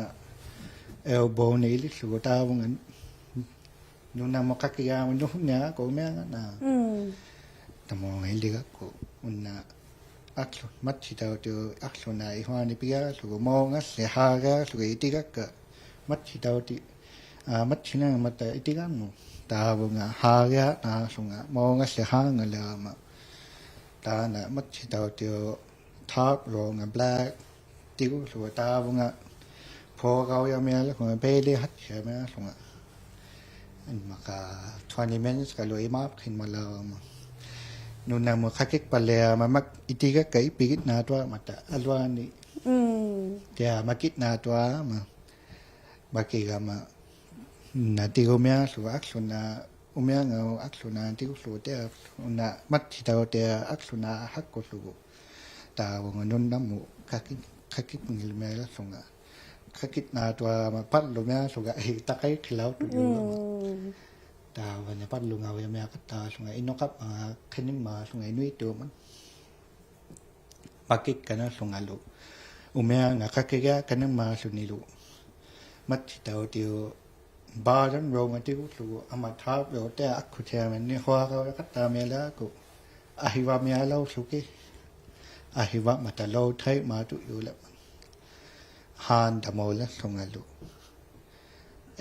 ᐃᓪᓗᒍ ᓇᐃᓕᓗᒍ ᑖᕗᖓ ᓄᓇᒧᑦ ᖃᑭᒃᓯᒪ ᓄᓱᓂᐊᖅᑯ ᐅᒥᐊᖓ ᓇ. ᒻᒻ. ᑕᒧᙵᐃᓕᒐᒃᑯ ᐅᓇ ᐊᒃᓱ-, ᒪᑦᓯᑕᐅᑎᐅᖅ ᐊᒃᓱᓈᑦ ᐃᓱᐊᓂ ᐱᒋᐊᓗᒍ ᒧᙵᓕ ᓴᕆᐊᓗᒍ ᐃᑎᒐᒃᑲ ᒪᑦᓯᑕᐅᑎ-, ᐋ, ᒪᑦᓯᓇᖓ ᒪᑕ ᐃᑎᒐᓐᓄᒃ. ᑖᕗᖓ ᓴᕆᐊᓈᓗᖓ ᒧᙵᓕ ᓴᖓᓕᐊᒪ. ᑖᓐᓇ ᒪᑦᓯᑕᐅᑎᐅᖅ top row-ᖓ black ᑎᒍᓪᓗᒍ ᑖᕗᖓ ᐳᕋᐅᔭᒥᐊᓗᒍ ᐱᓕᕆᐊᑦᓯᐊᒥᐊᓗᒍ. ᐊᒻᒪᖄ twenty minutes-ᖑᓗ ᐃᒫᑉᓯᒪᓪᓚᕋᒪ. ᓄᓇᒧᑦ ᖃᑭᒃᐸᓪᓕᐊᒪ ᒪᒃ ᐃᑎᒐᒃᑲ ᐃᑉᐱᒋᓐᓇᑐᐊᒪᑕ ᐊᓗᐊᓂ. ᒻᒻ. ᑕᐃᒪ ᒪᑭᓐᓇᑐᐊᒪ. ᒪᑭᒐᒪ ᓇ ᑎᒍᒥᐊᓗᒍ ᐊᒃᓱᓈᑦ ᐅᒥᐊᖓ ᐊᒃᓱᓈᑦ ᑎᒍᓪᓗᒍ ᑕᐃᒪ ᐅᓇ ᒪᑦᓯᑕᐅᑎ ᐊᒃᓱᓈᑦ ᓴᒃᑯᓪᓗᒍ. ᑖᕗᖓ ᓄᓇᒧᑦ ᖃᑭᒃ-, ᖃᑭᒃᓯᒪᓪᓚᕋᖓ. ᖃᑭᓐᓇᑐᐊᒪ ᐸᓪᓗᒥᐊᓗᒍ ᑕᖃᐃᖅᓯᓚᐅᖅᑐᔪᒍ. ᒻᒻ. ᑖᕙᓂ ᐸᓪᓗᖓᐅᔭᒥᐊᖃᑦᑕᓗᒍ ᐃᓄᖃᒻᒪᖔᑦ ᕿᓂᒻᒪᓗᒍ ᐃᓄᐃᑦᑑᒻᒪᑦ. ᒪᑭᒃᑲᓇᓗᖓᓗ. ᐅᒥᐊᖓ ᖃᑭᒃᓯᐊᖅ ᖃᓂᒻᒪᓗᓂᓗ. ᒪᑦᓯᑕᐅᑎᐅᖅ bottom row-ᖓ ᑎᒍᓪᓗᒍ ᐊᒻᒪ top row ᑕᐃᒪ ᐊᒃᑯᑦᓯᐊᒥᓐᓂ ᓱᐊᕋᐅᔭᖃᑦᑕᒥᐊᓚᒍ. ᐊᓯᕙᒥᐊᓚᐅᖅᖢᒋᑦ. ᐊᓯᕙᒻᒪᑕ low tide-ᒪᑐᔪᓚᒪ. ᓵᓐᑕᒨᓚᖅᖢᖓᓗ.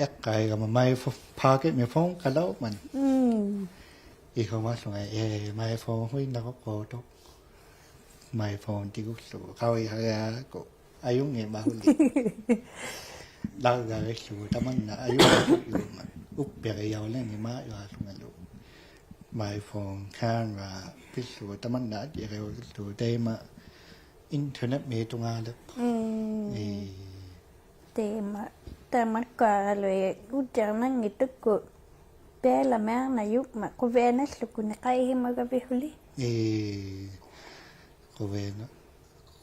ᐃᖅᑲᐃᒐᒪ ᒪᐃ ᕗ-, pocket-ᒥ phone-ᖃᓚᐅᕐᒪᑦ. ᒻᒻ. ᐃᓱᒪᓗᖓ, ᐄ, ᒪᐃ phone ᓱᐃᓐᓇᕈᖅᑯᖅᑐᖅ. ᒪᐃ phone ᑎᒍᓪᓗᒍ. ᖃᐅᔨᓴᕆᐊᒃᑯ. ᐊᔪᙱᒻᒪᓱᓕ. ᓚᕐᕋᕕᓪᓗᒍ ᑕᒪᓐᓇ ᐊᔪᙱᒻᒪᓱᓕ. ᐅᑉᐱᕆᔭᐅᓕᖕᓂᒃ ᒪᔪᐊᓗᖓᓗ. ᒪᐃ phone camera-ᐱᓪᓗᒍ ᑕᒪᓐᓇ ᐊᔾᔨᕆᐅᓪᓗᒍ ᑕᐃᒪ internet-ᒥ ᑐᖓᓕᖅ. ᒻᒻ. ᐄ. ᑕᐃᒪ, ᑕᒪᒃᑯᐊᓗᐃᑦ ᐅᔾᔨᕐᓇᙱᑦᑐᒃᑯᑦ ᐱᓚᒥᐊᕐᓇᔪᒻᒪᑦ ᖁᕕᐊᓇᓪᓗᒍ ᓂᖃᐃᓯᒪᒐᕕᑦ ᓱᓕ. ᐄ, ᖁᕕᐊᓇ,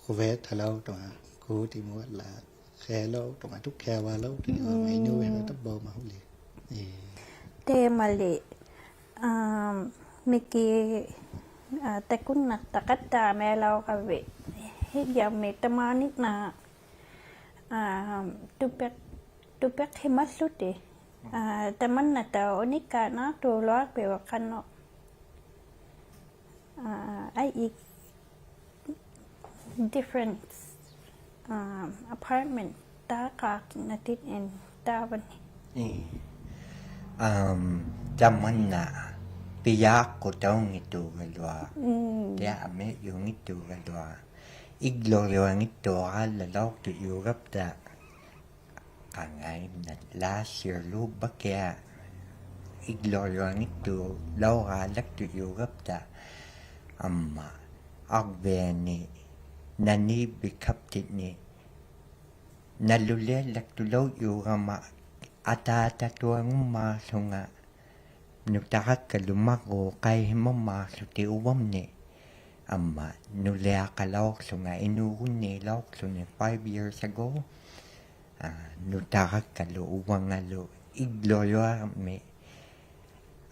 ᖁᕕᐊᑕᓚᐅᖅᑐᖓ, ᑰᑎᒧᓪᓚᖅ, ᖃᐃᓚᐅᖅᑐᖓ, ᑐᒃᑭᐊᕙᓚᐅᖅᑐᖓ, ᒻᒻ. ᐃᓅᕕᖓ ᑕᕝᕙᐅᒪ ᓱᓕ. ᐄ. ᑕᐃᒪᓕ, ᐊᒻ, ᒥᑭ, ᐋ, ᑕᑯᓐᓇᖅᑕᖃᑦᑕᕐᒥᐊᓚᐅᕋᕕᑦ, ᓯᔭᒥ ᑕᒫᓂᖕᓇ ᐋ, ᑐᐱᖅ-, ᑐᐱᖅᓯᒪᓪᓗᑎᑦ. ᐋ, ᑕᒪᓐᓇᑕᐅᖅ ᐅᓂᒃᑳᓐᓈᑐᓗᐊᖅᐱᐅᒃ ᖃᓄᖅ. ᐋ, ᐊᐃ different, ᐋ, apartment ᑖᒃᑲᓐᓇᑎᑦ ᐃᓐ ᑖᕙᓂ. ᐄ. ᐊᒻ, ᑕᒪᓐᓇ ᐱᔭᒃᑯᑕᐅᙱᑦᑑᒐᓗᐊᖅ. ᒻᒻ. ᑕᐃᒪ ᐊᒥᔪᙱᑦᑑᒐᓗᐊᖅ. ᐃᒡᓗᓗᐊᙱᑦᑑᒐᓗᐊᖅ ᓚᐅᖅᑐᔪᒐᑉᑕ. ᖃᖓᐃᓐᓇ last year-ᓗ ᐸᑭᐊ ᐃᒡᓗᓗᐊᙱᑦᑑᓚᐅᕋᓚᒃᑐᔪᒐᑉᑕ. ᐊᒻᒪ ᐊᕐᕕᐊᓂ ᓇᓃᕝᕕᒃ ᑲᑉᑎᓐᓂ ᓇᓗᓕᐊᓪᓚᒃᑐᓚᐅᔪᒐᒪ ᐊᑖᑕᑐᐊᖑᒻᒫᖅᖢᖓ ᓄᑕᖅᑲᓗ ᒪᕐᕉᒃ ᖃᐃᓯᒪᒻᒫᖅᖢᑎᒃ ᐅᕙᒻᓂᒃ. ᐊᒻᒪ ᓄᓕᐊᖃᓚᐅᖅᖢᖓ ᐃᓅᒍᓐᓃᓚᐅᖅᖢᓂ five years ago. ᐋ, ᓄᑕᖅᑲᓗ ᐅᕙᖓᓗ ᐃᒡᓗᓗᐊᒥ,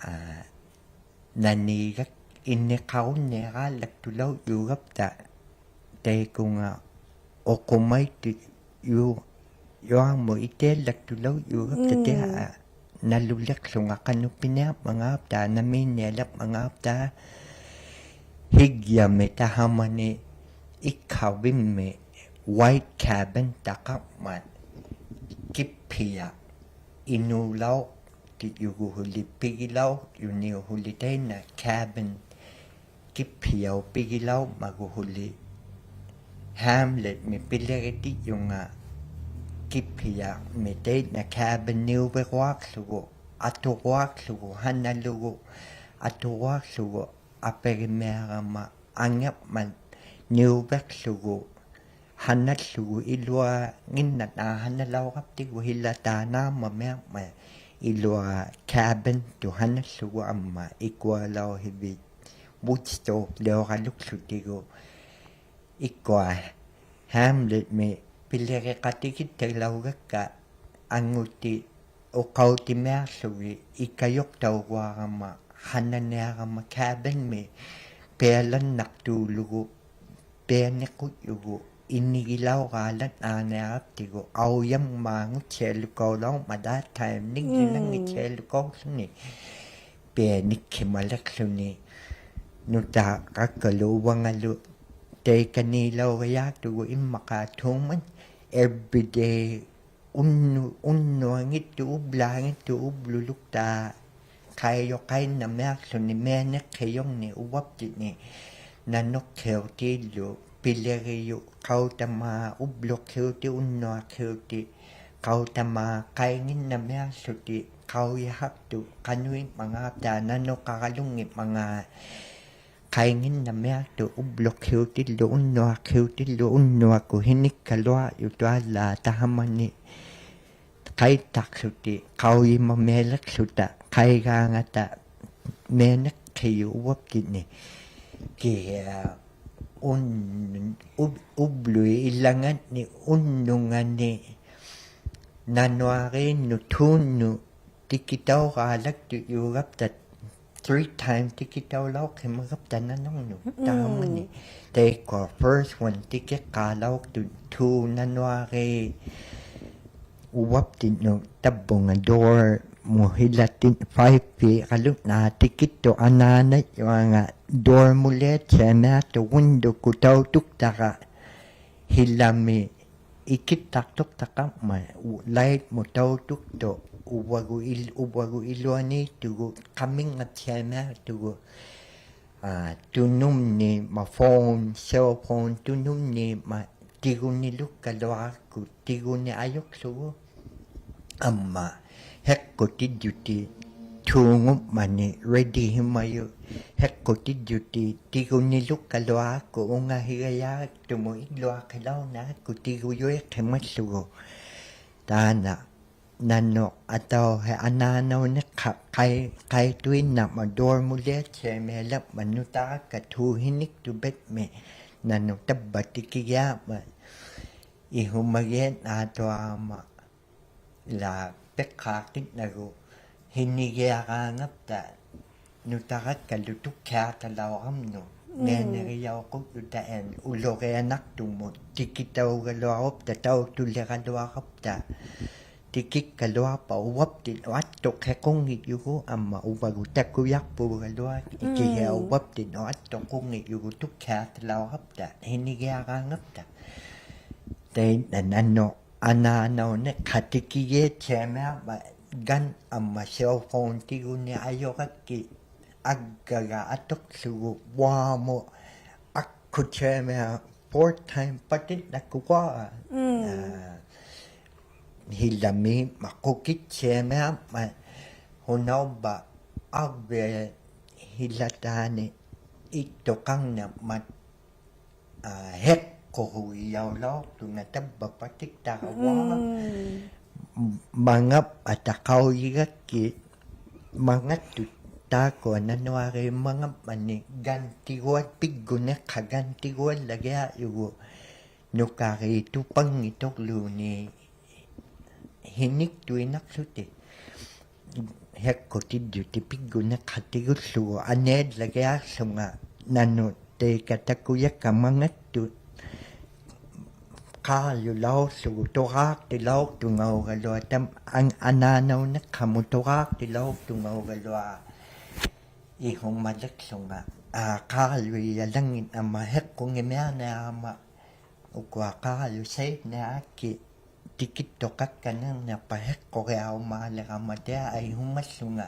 ᐋ, ᓇᓃᒐᒃ ᐃᓂᖃᐅᓐᓂᕌᓪᓚᒃᑐᓚᐅᔪᒐᑉᑕ. ᑕᐃᑯᖓ ᐅᖁᒪᐃᑦᑐᔪ-, ᔪᐊᒧᑦ ᐃᑎᐊᓪᓚᒃᑐᓚᐅᔪᒐᑉᑕ. ᒻᒻ. ᑎᐊ ᓇᓗᓕᖅᖢᖓ ᖃᓄᖅ ᐱᓂᐊᕐᒪᖔᑉᑕ, ᓇᒦᓐᓂᐊᓕᕐᒪᖔᑉᑕ, ᐱᒋᐊᒥ ᑕᕼᐊᒪᓂ ᐃᒃᓴᕕᒻᒥ white cabin ᑕᖃᕐᒪᑦ ᑭᑉᐱᐊ ᐃᓅᓚᐅᖅᑎᔪᒍᑦ ᓱᓕ ᐱᒋᓚᐅᖅᔪᓂᐅᒃ ᓱᓕ ᑕᐃᓐᓇ cabin ᑭᑉᐱᐊᐅᑉ ᐱᒋᓚᐅᕐᒪᒍᑦ ᓱᓕ Hamlet-ᒥ ᐱᓕᕆᑎᔪᖓ ᑭᑉᐱᐊᒥ ᑕᐃᓐᓇ cabin-ᓂᐅᕕᕈᐊᖅᖢᒍ ᐊᑐᕈᐊᖅᖢᒍ ᓴᓇᓗᒍ ᐊᑐᕈᐊᖅᖢᒍ ᐊᐱᕆᒥᐊᕋᒪ ᐊᖏᕐᒪᑦ ᓂᐅᕕᖅᖢᒍ ᓴᓇᓪᓗᒍ ᐃᓗᐊᖏᓐᓇᖅ ᓴᓇᓚᐅᕋᑉᑎᒍ ᓯᓚᑖᓈᒻᒪᒥᐊᕐᒪᑦ ᐃᓗᐊ cabin-ᑐᑦ ᓴᓇᓪᓗᒍ ᐊᒻᒪ ᐃᑯᐊᓚᐅᓯᕕᑦ wood stove-ᓕᐅᕋᓗᒃᖢᑎᒍ ᐃᑯᐊ Hamlet-ᒥ ᐱᓕᕆᖃᑎᒋᑦᑕᓚᐅᒐᒃᑲ ᐊᖑᑎ ᐅᖃᐅᑎᒥᐊᖅᖢᒋᑦ ᐃᑲᔪᖅᑕᐅᒍᐊᕋᒪ ᓴᓇᓂᐊᕋᒪ cabin-ᒥ ᐱᐊᓚᓐᓇᖅᑑᓗᒍ ᐱᐊᓂᖁᔪᒍ ᐃᓂᒋᓚᐅᕌᓚᓐᓈᓂᐊᕋᑉᑎᒍ ᐊᐅᔭᒻᒪᖑᑦᓯᐊᓗᑲᐅᓚᐅᕐᒪᑦ that time ᓂᒡᓕᓇᙱᑦᓯᐊᓗᑲᐅᖅᖢᓂ ᐱᐊᓂᒃᓯᒪᓕᖅᖢᓂ ᓄᑕᖅᑲᒃᑲᓗ ᐅᕙᖓᓗ ᑕᐃᑲᓃᓚᐅᒐᔮᖅᑐᒍ ᐃᒻᒪᖄ ᑑᒪᑦ everyday ᐅᓐᓄ- ᐅᓐᓄᐊᙱᑦᑐᖅ ᐅᑉᓛᙱᑦᑐᖅ ᐅᑉᓗᓗᒃᑖᑦ ᖃᐃᔪᖃᐃᓐᓇᒥᐊᖅᖢᓂ ᒥᐊᓂᖅᓯᔪᖕᓂ ᐅᕙᑉᑎᖕᓂ ᓇᓄᖅᓯᐅᑎᓪᓗ ᐱᓕᕆᔪᑦ ᖃᐅᑕᒫᑦ ᐅᑉᓗᖅᓯᐅᑎᒃ ᐅᓐᓄᐊᖅᓯᐅᑎᒃ ᖃᐅᑕᒫᑦ ᖃᐃᖏᓐᓇᒥᐊᖅᖢᑎᒃ ᖃᐅᔨᓴᖅᑐᖅ ᖃᓄᐃᒻᒪᖔᑦᑕ ᓇᓄᖃᕋᓗᙱᒻᒪᖔᑦ ᖃᐃᖏᓐᓇᒥᐊᖅᑐᖅ ᐅᑉᓗᖅᓯᐅᑎᓪᓗ ᐅᓐᓄᐊᖅᓯᐅᑎᓪᓗ ᐅᓐᓄᐊᒃᑯᑦ ᓯᓂᒃᑲᓗᐊᕐᔪᖅᑐᐊᓪᓛᑦ ᑕᕼᐊᒪᓂ ᖃᐃᑦᑕᖅᖢᑎᒃ ᖃᐅᔨᒪᒥᐊᓕᖅᖢᑕ ᖃᐃᒑᖓᑕ ᒥᐊᓂᖅᓯᔪᑦ ᐅᕙᑉᑎᖕᓂ ᑭᓯᐊ ᐅᓐ- ᐅᑉ- ᐅᑉᓗᐃᑦ ᐃᓚᖓᓐᓂᒃ ᐅᓐᓄᖓᓂ ᓇᓄᐊᕇᓐᓄᑦ ᑑᓐᓄᑦ ᑎᑭᑕᐅᕌᓚᒃᑐᔫᒐᑉᑕ three time ᑎᑭᑕᐅᓚᐅᖅᓯᒪᒐᑉᑕ ᓇᓄᕐᓄᑦ ᑕᕼᐊᒪᓂ. ᑕᐃᒃᑯᐊ first one ᑎᑭᖅᑳᓚᐅᖅᑐᑦ ᑑᓐ ᓇᓄᐊᕇᑦ ᐅᕙᑉᑎᖕᓄᑦ ᑕᕝᕗᖓ door-ᒧᑦ ᓯᓚᑎᒃ five-ᒦᕌᓗᒃ ᓇ ᑎᑭᑦᑐᑦ ᐊᓈᓇᔪᐊᖓ door-ᒧᓕᐊᑦᓯᐊᒥᐊᖅᑐᖅ window-ᑯᑦ ᑕᐅᑐᒃᑕᕋ ᓯᓚᒥ ᐃᑭᑦᑕᖅᑐᖅᑕᖃᕐᒪᑦ light-ᒧᑦ ᑕᐅᑐᒃᑐᖅ ᐅᕙᒍᑦ ᐃᓪ- ᐅᕙᒍᑦ ᐃᓗᐊᓃᑦᑐᒍᑦ ᖃᒥᙵᑦᓯᐊᒥᐊᖅᑐᒍᑦ ᐋ, ᑐᓄᖕᓃᒻᒪᑦ phone, cell phone ᑐᓄᖕᓃᒻᒪᑦ ᑎᒍᓂᓗᒃᑲᓗᐊᒃᑯᑦ ᑎᒍᓂ ᐊᔪᖅᖢᒍ. ᐊᒻᒪ ᓯᖅᑯᑎᔾᔪᑎᑦ ᑑᖑᒻᒪᓂ ready-ᓯᒪᔪᑦ ᓯᖅᑯᑎᔾᔪᑎᑦ ᑎᒍᓂᓗᒃᑲᓗᐊᒃᑯᑦ ᐅᖓᓯᒐᔮᖅᑐᒧᑦ ᐃᓗᐊᖅᓯᓚᐅᓈᒃᑯᑦ ᑎᒍᔪᐃᖅᓯᒪᓪᓗᒍ. ᑖᓐᓇ ᓇᓄᖅ ᐊᑕᐅᓯᖅ ᐊᓈᓇᐅᓂᖅᓴᖅ ᖃᐃ- ᖃᐃᑐᐃᓐᓇᕐᒪᑦ door-ᒧᓕᐊᑦᓯᐊᒥᐊᓕᕐᒪᑦ ᓄᑕᖅᑲᑦ ᑑᓴᓂᒃᑐᖅᐱᖕᒥ ᓇᓄᖅ ᑕᕝᕙ ᑎᑭᒋᐊᕐᒪᑦ ᐃᓱᒪᒋᐊᓐᓈᑐᐊᕋᒪ ᐃᓛ ᐱᖅᑳᖅᑎᓐᓇᒍ ᓯᓂᒋᐊᕌᖓᑉᑕ ᓄᑕᖅᑲᒃᑲᓗ ᑐᒃᓯᐊᖅᑕᓚᐅᕋᒻᓄᑦ ᒥᐊᓂᕆᔭᐅᖁᔾᔪᑕ and ᐅᓗᕆᐊᓇᖅᑐᒧᑦ ᑎᑭᑕᐅᒐᓗᐊᕈᑉᑕ ᑕᐅᑐᓕᕋᓗᐊᕋᑉᑕ ᑎᑭᒃᑲᓗᐊᖅᐸᑦ ᐅᕙᑉᑎᖕ ᐊᑦᑐᖅᓯᖁᙱᔪᒍᑦ ᐊᒻᒪ ᐅᕙᒍᑦ ᑕᑯᔭᖅᐳᒐᓗᐊᖅ ᑭᓯᐊ ᐅᕙᑉᑎᖕ ᐊᑦᑐᖁᙱᔪᒍᑦ ᑐᒃᓯᐊᖅᑕᓚᐅᕋᑉᑕ ᓯᓂᒋᐊᕌᖓᑉᑕ. ᑕᐃᓐᓇ ᓇᓄᖅ ᐊᓈᓇᐅᓂᖅᓴᖅ ᑎᑭᒋᐊᑦᓯᐊᒥᐊᕐᒪᑦ gun ᐊᒻᒪ cell phone ᑎᒍᓂ ᐊᔪᕋᒃᑭᑦ ᐊᒡᒐᒐ ᐊᑐᖅᖢᒍ ᐅᐊᒧᑦ ᐊᒃᑯᑦᓯᐊᒥᐊᖅ four time ᐸᑎᓐᓇᒃᑯᒍ ᐋ, ᓯᓚᒥ ᒪᖅᑯᑭᑦᓯᐊᒥᐊᕐᒪᑦ ᓱᓇᐅᕝᕙ ᐊᕐᕕᐊᑦ ᓯᓚᑖᓂ ᐃᑦᑐᖃᕐᓇᕐᒪᑦ ᐋ, ᓯᖅᑯᓱᒋᔭᐅᓚᐅᖅᑐᖓ ᑕᕝᕙ ᐸᑎᒃᑕᕋᕙ. ᒪᖓᑉ ᐊᑕᖅᑲᐅᔨᒐᒃᑭᑦ ᒪᖓᑦᑐᑦ ᑖᒃᑯᐊ ᓇᓄᐊᕇᒻᒪᖓᒻᒪᓂ gun ᑎᒍᐊᑦ ᐱᒡᒍᓂᖅᓴᖅ gun ᑎᒍᐊᓪᓚᒋᐊᔪᒍᑦ ᓄᑲᕇᑦ ᑐᐸᙱᑦᑐᕐᓘᓐᓃᑦ ᓯᓂᒃᑐᐃᓐᓇᖅᖢᑎᒃ. ᓯᖅᑯᑎᔾᔪᑎᒃ ᐱᒡᒍᓂᖅᓴᖅᑎᒍᓪᓗᒍ ᐊᓂᐊᓪᓚᒋᐊᖅᖢᖓ ᓇᓄᖅ ᑕᐃᑲ ᑕᑯᔭᒃᑲ ᒪᖓᑦᑐᑦ ᖄᖅᔪᓚᐅᖅᖢᒍ ᑐᕌᖅᑎᓚᐅᖅᑐᖓᐅᒐᓗᐊᖅ ᑕᒻ- ᐊᓐ- ᐊᓈᓇᐅᓂᖅᓴᒧᑦ ᑐᕌᖅᑎᓚᐅᖅᑐᖓᐅᒐᓗᐊᖅ ᐃᓱᒪᓕᖅᖢᖓ ᐋ, ᖄᓗᔭᓚᙱᒻᒪᑦ ᕼᐃᖅᑯᖏᒻᒥᐊᓂᐊᕋᒪ, ᐅᑯᐊ ᖄᓗᓴᐃᓐᓂᐊᒃᑭᑦ ᑎᑭᑦᑐᖃᒃᑲᓐᓂᕐᓂᖅᐸᑦ ᕼᐃᖅᑯᕆᐊᕈᒫᓕᕋᒪ ᑎᐊ ᐊᐃᓱᒪᓪᓗᖓ.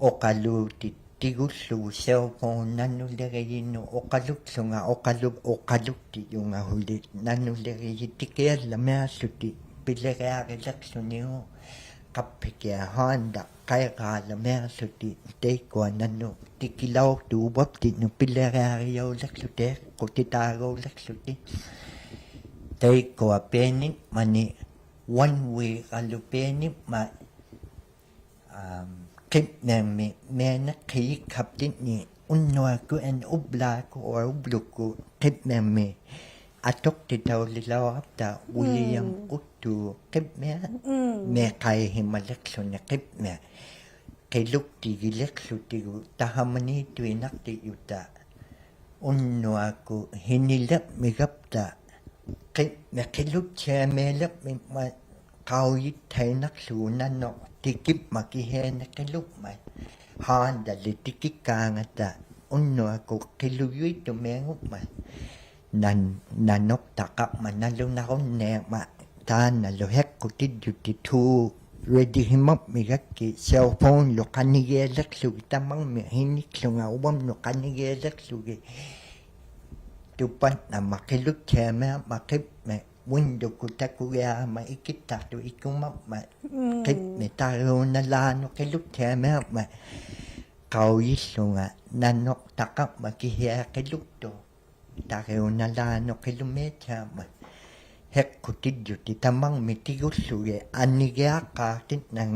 ᐅᖃᓗᑎᑦᑎᒍᓪᓗᒍ cell phone ᓇᓄᓕᕆᔨᓄᑦ ᐅᖃᓗᒃᖢᖓ ᐅᖃᓗ-, ᐅᖃᓗᒃᑎᔪᖓ ᕼᐅᓕ ᓇᓄᓕᕆᔨᑎᑭᐊᓪᓚᒥᐊᓱᑎᒃ ᐱᓕᕆᐊᕆᓕᖅᖢᓂᐅᒃ ᖃᑉᐱᑭᐊᖅ ᕼᐋᓐᑕ ᖃᐃᕋᓚᒥᐊᓱᑎᒃ ᑕᐃᒃᑯᐊ ᓇᓄᖅ ᑎᑭᓚᐅᖅᑐᖅ ᐅᕙᑉᑎᓄᑦ ᐱᓕᕆᐊᕆᔭᐅᓕᖅᖢᑎᒃ ᖁᑎᑖᒍᓕᖅᖢᑎᒃ. ᑕᐃᒃᑯᐊ ᐱᐊᓂᖕᒪᓂ one week-ᐊᓗ ᐱᐊᓂᖕᒪᑦ ᐊᒻ, ᕿᒻᒥᕐᒥᒃ ᒥᐊᓂᖅᓴᐃᒃᓴᑉᑎᖕᓂ ᐅᓐᓄᐊᒃᑯᑦ ᐊᓐ ᐅᑉᓛᒃᑯᑦ ᐆ ᐅᑉᓗᒃᑯᑦ ᕿᒻᒥᕐᒥᒃ ᐊᑐᖅᑎᑕᐅᓕᓚᐅᕋᑉᑕ ᐅᓕᐊᒻ ᒻᒻ. ᐅᑦᑑᖅ ᕿᒻᒥᐊ ᒻᒻ. ᒥᖃᐃᓯᒪᓕᖅᖢᓂ ᕿᒻᒥᐊ. ᕿᓗᒃᑎᒋᓕᖅᖢᑎᒍ ᑕᒪᓃᑐᐃᓐᓇᖅᑎᔪᑕ. ᐅᓐᓄᐊᒃᑯᑦ ᓯᓂᓕᕐᒥᒐᑉᑕ ᕿᒻᒥᒃ ᕿᓗᑦᑎᐊᒥᓕᕐᒥᖕᒪᑦ ᖃᐅᔨᑦᑕᐃᓐᓇᖅᖢᒍ ᓇᓄᖅ ᑎᑭᒻᒪᑦ ᑭᓯᐊᓂ ᕿᓗᒻᒪᑦ. ᕼᐋᓐᑕᓕ ᑎᑭᒃᑳᖓᑕ ᐅᓐᓄᐊᒃᑯᑦ ᕿᓗᔪᐃᑦᑐᒥᐊᖑᒻᒪᑦ. ᓇᓐ-, ᓇᓄᖅᑕᖃᕐᒪᑦ ᓇᓗᓇᕈᓐᓃᕐᒪᑦ ᑖᓐᓇᓗ ᕼᐃᖅᑯᑎᔾᔪᑎᑐ ready-ᓯᒪᒻᒥᒐᒃᑭᑦ cell phone-ᓗ ᖃᓂᒋᐊᓕᖅᖢᒋᑦ ᑕᒪᕐᒥᒃ ᓯᓂᒃᖢᖓ ᐅᕙᒻᓄᑦ ᖃᓂᒋᐊᓕᖅᖢᒋᑦ. ᑐᐸᓐᓇᒪ ᕿᓗᑦᑎᐊᒥᐊᒻᒪᑦ ᕿᒻᒥᒃ window-ᑯᑦ ᑕᑯᒋᐊᕋᒪ ᐃᑭᑦᑕᖅᑐᖅ ᐃᑯᒪᒻᒪᑦ. ᒻᒻ. ᕿᒻᒥᒃ ᑕᕆᐅᓇᓛᓄᑦ ᕿᓗᑦᑎᐊᒥᐊᒻᒪᑦ. ᖃᐅᔨᓪᓗᖓ ᓇᓄᖅᑕᖃᕐᒪᑦ ᑭᓯᐊᓂ ᕿᓗᒃᑐᖅ. ᑕᕆᐅᓇᓛᓄᑦ ᕿᓗᒻᒥᑦᑎᐊᒻᒪᑦ. ᕼᐃᖅᑯᑎᔾᔪᑎᑦ ᑕᒪᕐᒥᒃ ᑎᒍᓪᓗᒋᑦ ᐊᓂᒋᐊᖅᑳᖅᑎᓐᓇᖓ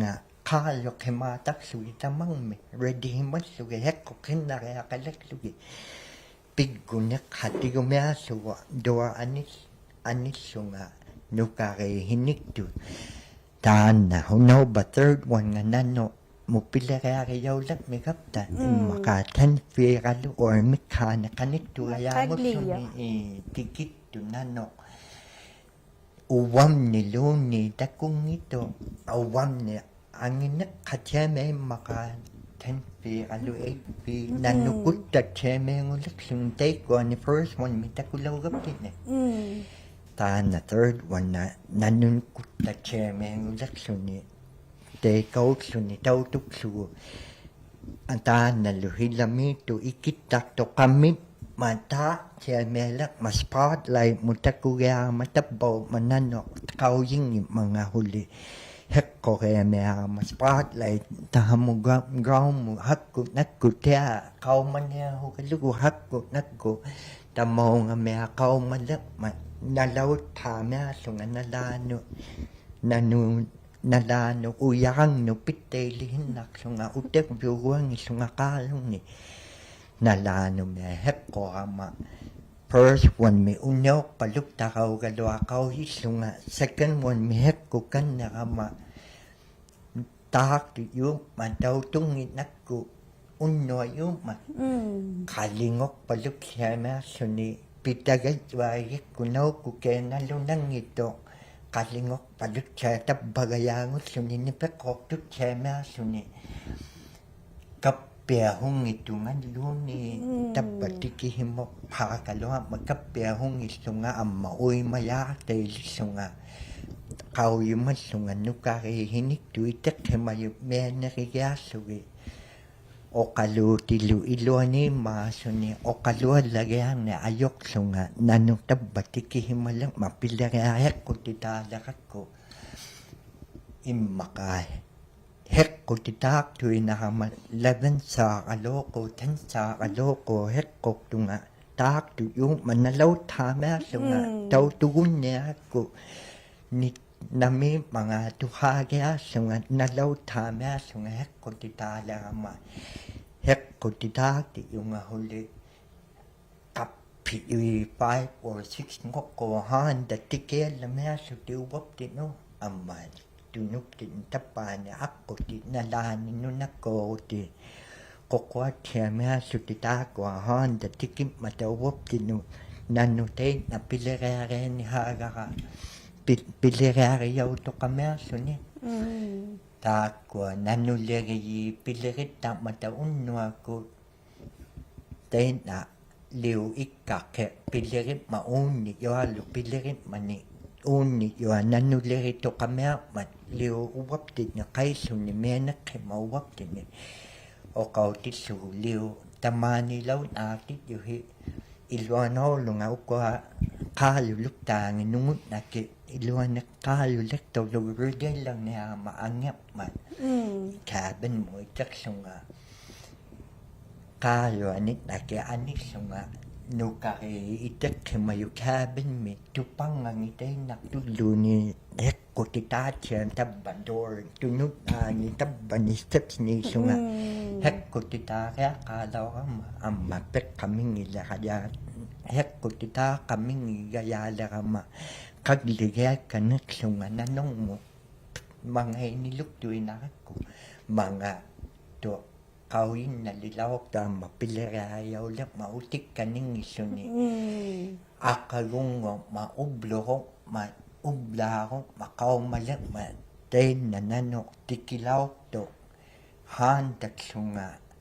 ᖄᓗᖅᓯᒪᑕᖅᖢᒋᑦ ᑕᒪᕐᒥᒃ ready-ᓯᒪᓪᓗᒋᑦ ᕼᐃᖅᑯᖅᓯᓐᓇᕆᐊᖃᓕᖅᖢᒋᑦ. ᐱᒡᒍᓂᖅᓴᑎᒍᒥᐊᓱᒍ ᑐᐊ ᐊᓂ-, ᐊᓂᓪᓗᖓ ᓄᑲᕆᑦ ᓯᓂᒃᑐᑦ. ᑖᓐᓇ ᓱᓇᐅᕝᕙ third one-ᖓ ᓇᓄᕐᒧᑦ ᐱᓕᕆᐊᕆᔭᐅᓕᕐᒥᒐᑉᑕ. ᒻᒻ. ᐃᒻᒪᖄ ten-ᕕᖃᓗ ᐆ ᒥᒃᓵᓂ ᖃᓂᑦᑐᒐᔭᖑᓪᓗᓂ ᖃᓪᓕᐊ. ᐄ ᑎᑭᑦᑐᑦ ᓇᓄᖅ. ᐅᕙᒻᓂᓘᓐᓃᑦ ᑕᑯᙱᑦᑐᖅ, ᐅᕙᒻᓂᒃ ᐊᖏᓂᖅᓴᑎᐊᒥᐊᒻᒪᖄ ten-ᕕᖃᓗ eight-ᕕ ᒻᒻ. ᓇᓄᒃᑯᑦᑕᑦᑎᐊᒥᐊᖑᓕᖅᖢᓂ ᑕᐃᒃᑯᐊᓂ first one-ᒥᒃ ᑕᑯᓚᐅᒐᑉᑎᓐᓂ. ᒻᒻ. ᑖᓐᓇ third one-ᖓ ᓇᓄᒃᑯᑦᑕᑦᑎᐊᒥᐊᖑᓕᖅᖢᓂ. ᑕᐃᑲᐅᓪᓗᓂ ᑕᐅᑐᒃᖢᒍ. ᑖᓐᓇᓗ ᓯᓚᒦᑦᑐᖅ ᐃᑭᑦᑕᖅᑐᖃᒻᒥᒻᒪᑦ ᑖᑦᑎᐊᒥᐊᓕᕐᒪᑦ spotlight-ᒧᑦ ᑕᑯᒋᐊᕋᒪ ᑕᕝᕙᐅᒻᒪᑦ ᓇᓄᖅ ᖃᐅᔨᙱᒻᒪᖔᕼᐅᓕ. ᕼᐃᖅᑯᕆᐊᒥᐊᕋᒪ spotlight ᑕᕼᐊᒧᑦ ground-ᒧᑦ ᕼᐊᒃᑯᑦ ᓇᒃᑯᑦ ᑎᐊ ᖃᐅᒪᓂᐊᖅ ᖃᓗᒍ ᕼᐊᒃᑯᑦ ᓇᒃᑯᑦ. ᑕᒪᐅᖓᒥᐊᖅ ᖃᐅᒪᓕᕐᒪᑦ ᓇᓚᐅᑦᑖᒥᐊᖅᖢᖓ ᓇᓛᓄᑦ, ᓇᓄ-, ᓇᓛᓄᑦ ᐅᔭᕋᓐᓄᑦ ᐱᑦᑕᐃᓕᓯᓐᓇᖅᖢᖓ ᐅᑎᕐᔪᒍᐊᙱᖅᖢᖓ ᖄᓗᖕᓂ. ᓇᓛᓄᒥᐊᖅ ᕼᐃᖅᑯᕋᒪ first one-ᒥᒃ ᐅᓂᐅᖅᐸᓗᒃᑕᕋᐅᒐᓗᐊᖅ ᖃᐅᔨᓪᓗᖓ second one-ᒥᒃ ᕼᐃᖅᑯᒃᑲᓐᓂᕋᒪ ᑖᖅᑎᔫᒻᒪᑦ ᑕᐅᑐᙱᑦ ᓇᒃᑯᑦ ᐅᓐᓄᐊᔫᒻᒪᑦ. ᒻᒻ. ᖃᓕᖑᖅᐸᓗᒃᓯᐊᒥᐊᖅᖢᓂ ᐱᑕᒐᔪᐊᕆᒃᑯ ᓇᐅᒃᑯᑭᐊᖅ ᓇᓗᓇᙱᑦᑐᖅ. ᖃᓕᖑᖅᐸᓗᒃᓯᐊ ᑕᕝᕙᒐᔮᖑᓪᓗᓂ ᓂᐱᖅᑯᖅᑐᑦᓯᐊᒥᐊᖅᖢᓂ. ᑲᑉᐱᐊᓱᙱᑦᑐᖓᓪᓘᓐᓃᑦ ᒻᒻ. ᑕᕝᕙ ᑎᑭᓯᒪᖅᐹᖃᓗᐊᕐᒪᑦ ᑲᑉᐱᐊᓱᙱᓪᓗᖓ ᐊᒻᒪ ᐅᐃᒪᔮᖅᑕᐃᓕᓪᓗᖓ. ᖃᐅᔨᒪᓪᓗᖓ ᓄᑲᕆᑦ ᓯᓂᒃᑐᑦ ᐃᑎᖅᓯᒪᔪᑦ ᒥᐊᓂᕆᒋᐊᖅᖢᒋᑦ. ᐅᖃᓘᑎᓪᓗ ᐃᓗᐊᓃᒻᒪᖅᓱᓂ ᐅᖃᓗᐊᓪᓚᒋᐊᕐᓂ ᐊᔪᖅᖢᖓ ᓇᓄᖅ ᑕᕝᕙ ᑎᑭᓯᒪᓕᕐᒪᑦ ᐱᓕᕆᐊᕆᖅᑯᑎᑖᓕᕋᒃᑯ. ᐃᒻᒪᖄ ᕼᐃᖅᑯᑎᑖᖅᑐᐃᓐᓇᕋᒪ eleven-ᓵᕋᓗᒍ, ten-ᓵᕋᓗᒍ ᕼᐃᖅᑯᖅᑐᖓ ᑖᖅᑐᔫᒻᒪᑦ ᓇᓚᐅᑦᑖᒥᐊᖅᖢᖓ ᒻᒻ. ᑕᐅᑐᒍᓐᓂᐊᒃᑯ ᓂ-, ᓇᒦᒻᒪᖔᑦ ᑐᓵᒋᐊᖅᖢᖓ ᓇᓚᐅᑦᑖᒥᐊᖅᖢᖓ ᕼᐃᖅᑯᑎᑖᓕᕋᒪ. ᕼᐃᖅᑯᑎᑖᖅᑎᔪᖓᕼᐅᓕ ᑲᑉᐱ five or six-ᖑᖅᑰᖅ ᕼᐋᓐᑕ ᑎᑭᐊᓪᓚᒥᐊᖅᖢᑎᒃ ᐅᕙᑉᑎᓄᑦ ᐊᒻᒪ ᑐᓄᒃᑎᓐ ᑕᑉᐹᓂ ᐊᖅᑯᑎ ᓇᓛᓂ ᓄᓇᒃᑰᕈᑎ ᖁᖅᑯᐊᑦᓯᐊᒥᐊᖅᖢᑎᒃ ᑖᒃᑯᐊ ᕼᐋᓐᑕ ᑎᑭᒻᒪᑕ ᐅᕙᑉᑎᓄᑦ ᓇᓄᖅ ᑕᐃᓐᓇ ᐱᓕᕆᐊᕆᓂᕼᐋᒐᕋ ᐱ-, ᐱᓕᕆᐊᕆᔭᐅᑐᖃᒥᐊᖅᖢᓂ. ᒻᒻ. ᑖᒃᑯᐊ ᓇᓄᓕᕆᔩᑦ ᐱᓕᕆᑦᑕᕐᒪᑕ ᐅᓐᓄᐊᒃᑯᑦ ᑕᐃᓐᓇ ᓕᐅ ᐃᒃᑲᖅᑭᖅ ᐱᓕᕆᒻᒪᑦ ᐆᓐᓂᔪᐊᓗᒃ ᐱᓕᕆᒻᒪᓂ ᐆᓐᓂᔪᐊᖅ ᓇᓄᓕᕆᑐᖃᒻᒥᐊᕐᒪᑦ ᓕᐅ ᐅᕙᑉᑎᓐᓂ ᖃᐃᓪᓗᓂ ᒥᐊᓂᖅᓯᒪ ᐅᕙᑉᑎᓐᓂ ᐅᖃᐅᑎᓪᓗᒍ ᓕᐅ ᑕᒫᓃᓚᐅᓈᑎᔪᓯ ᐃᓗᐊᓇᐅᓗᖓ ᐅᑯᐊ ᖄᔪᓗᒃᑖᖏᑦ ᓄᖑᓐᓇᖅᑭᑦ ᐃᓗᐊᓂ ᖄᔪᓕᖅᑐᓗᒍ ᕆᓕᓚᓐᓂᐊᕋᒪ ᐊᖏᕐᒪᑦ ᒻᒻ. ᑲᐱᓐᒧᑦ ᐃᑎᖅᖢᖓ ᖄᔪᐊᓂᓐᓇᖅᑭᑦ ᐊᓂᓪᓗᖓ ᓄᑲᕇᑦ ᐃᑎᖅᓯᒪᔪᑦ ᑲᐱᓐᒥ ᑐᐸᙵᖏᑦ ᑕᐃᓐᓇᖅᑐᓪᓘᓐᓃᑦ ᕼᐃᖅᑯᑎᑖᑦᓯᐊᖅ ᑕᕝᕙ door ᑐᓄᓐᓈᖏᑦ ᑕᕝᕙᓂ steps-ᓃᓪᓗᖓ ᒻᒻ. ᕼᐃᖅᑯᑎᑖᕆᐊᖃᓚᐅᕋᒪ ᐊᒻᒪ ᐱᖅᑲᒥᙱᓕᕋᔮ ᕼᐃᖅᑯᑎᑖᕋᒥᙱᓚᐅᕋᒪ ᖃᒡᓕᒋᐊᒃᑲᓐᓂᖅᖢᖓ ᓇᓄᕐᒧᑦ ᒪᖓᐃᓂᓗᒃᑐᐃᓐᓇᕋᒃᑯ ᒪᖓᑐ ᖃᐅᔨᓐᓇᓕᓚᐅᖅᑐ ᐊᒻᒪ ᐱᓕᕆᐊᔭᐅᓕᕐᒪᑦ ᐅᑎᒃᑲᓐᓂᙱᓪᓗᓂ. ᒻᒻ. ᐊᖃᒍᙳᕐᒪᑦ ᐅᑉᓗᕈᕐᒪᑦ ᐅᑉᓛᕈᕐᒪᑦ ᖃᐅᒪᓕᕐᒪᑦ ᑕᐃᓐᓇ ᓇᓄᖅ ᑎᑭᓚᐅᖅᑐᖅ ᕼᐋᓐᑕᒃᖢᖓ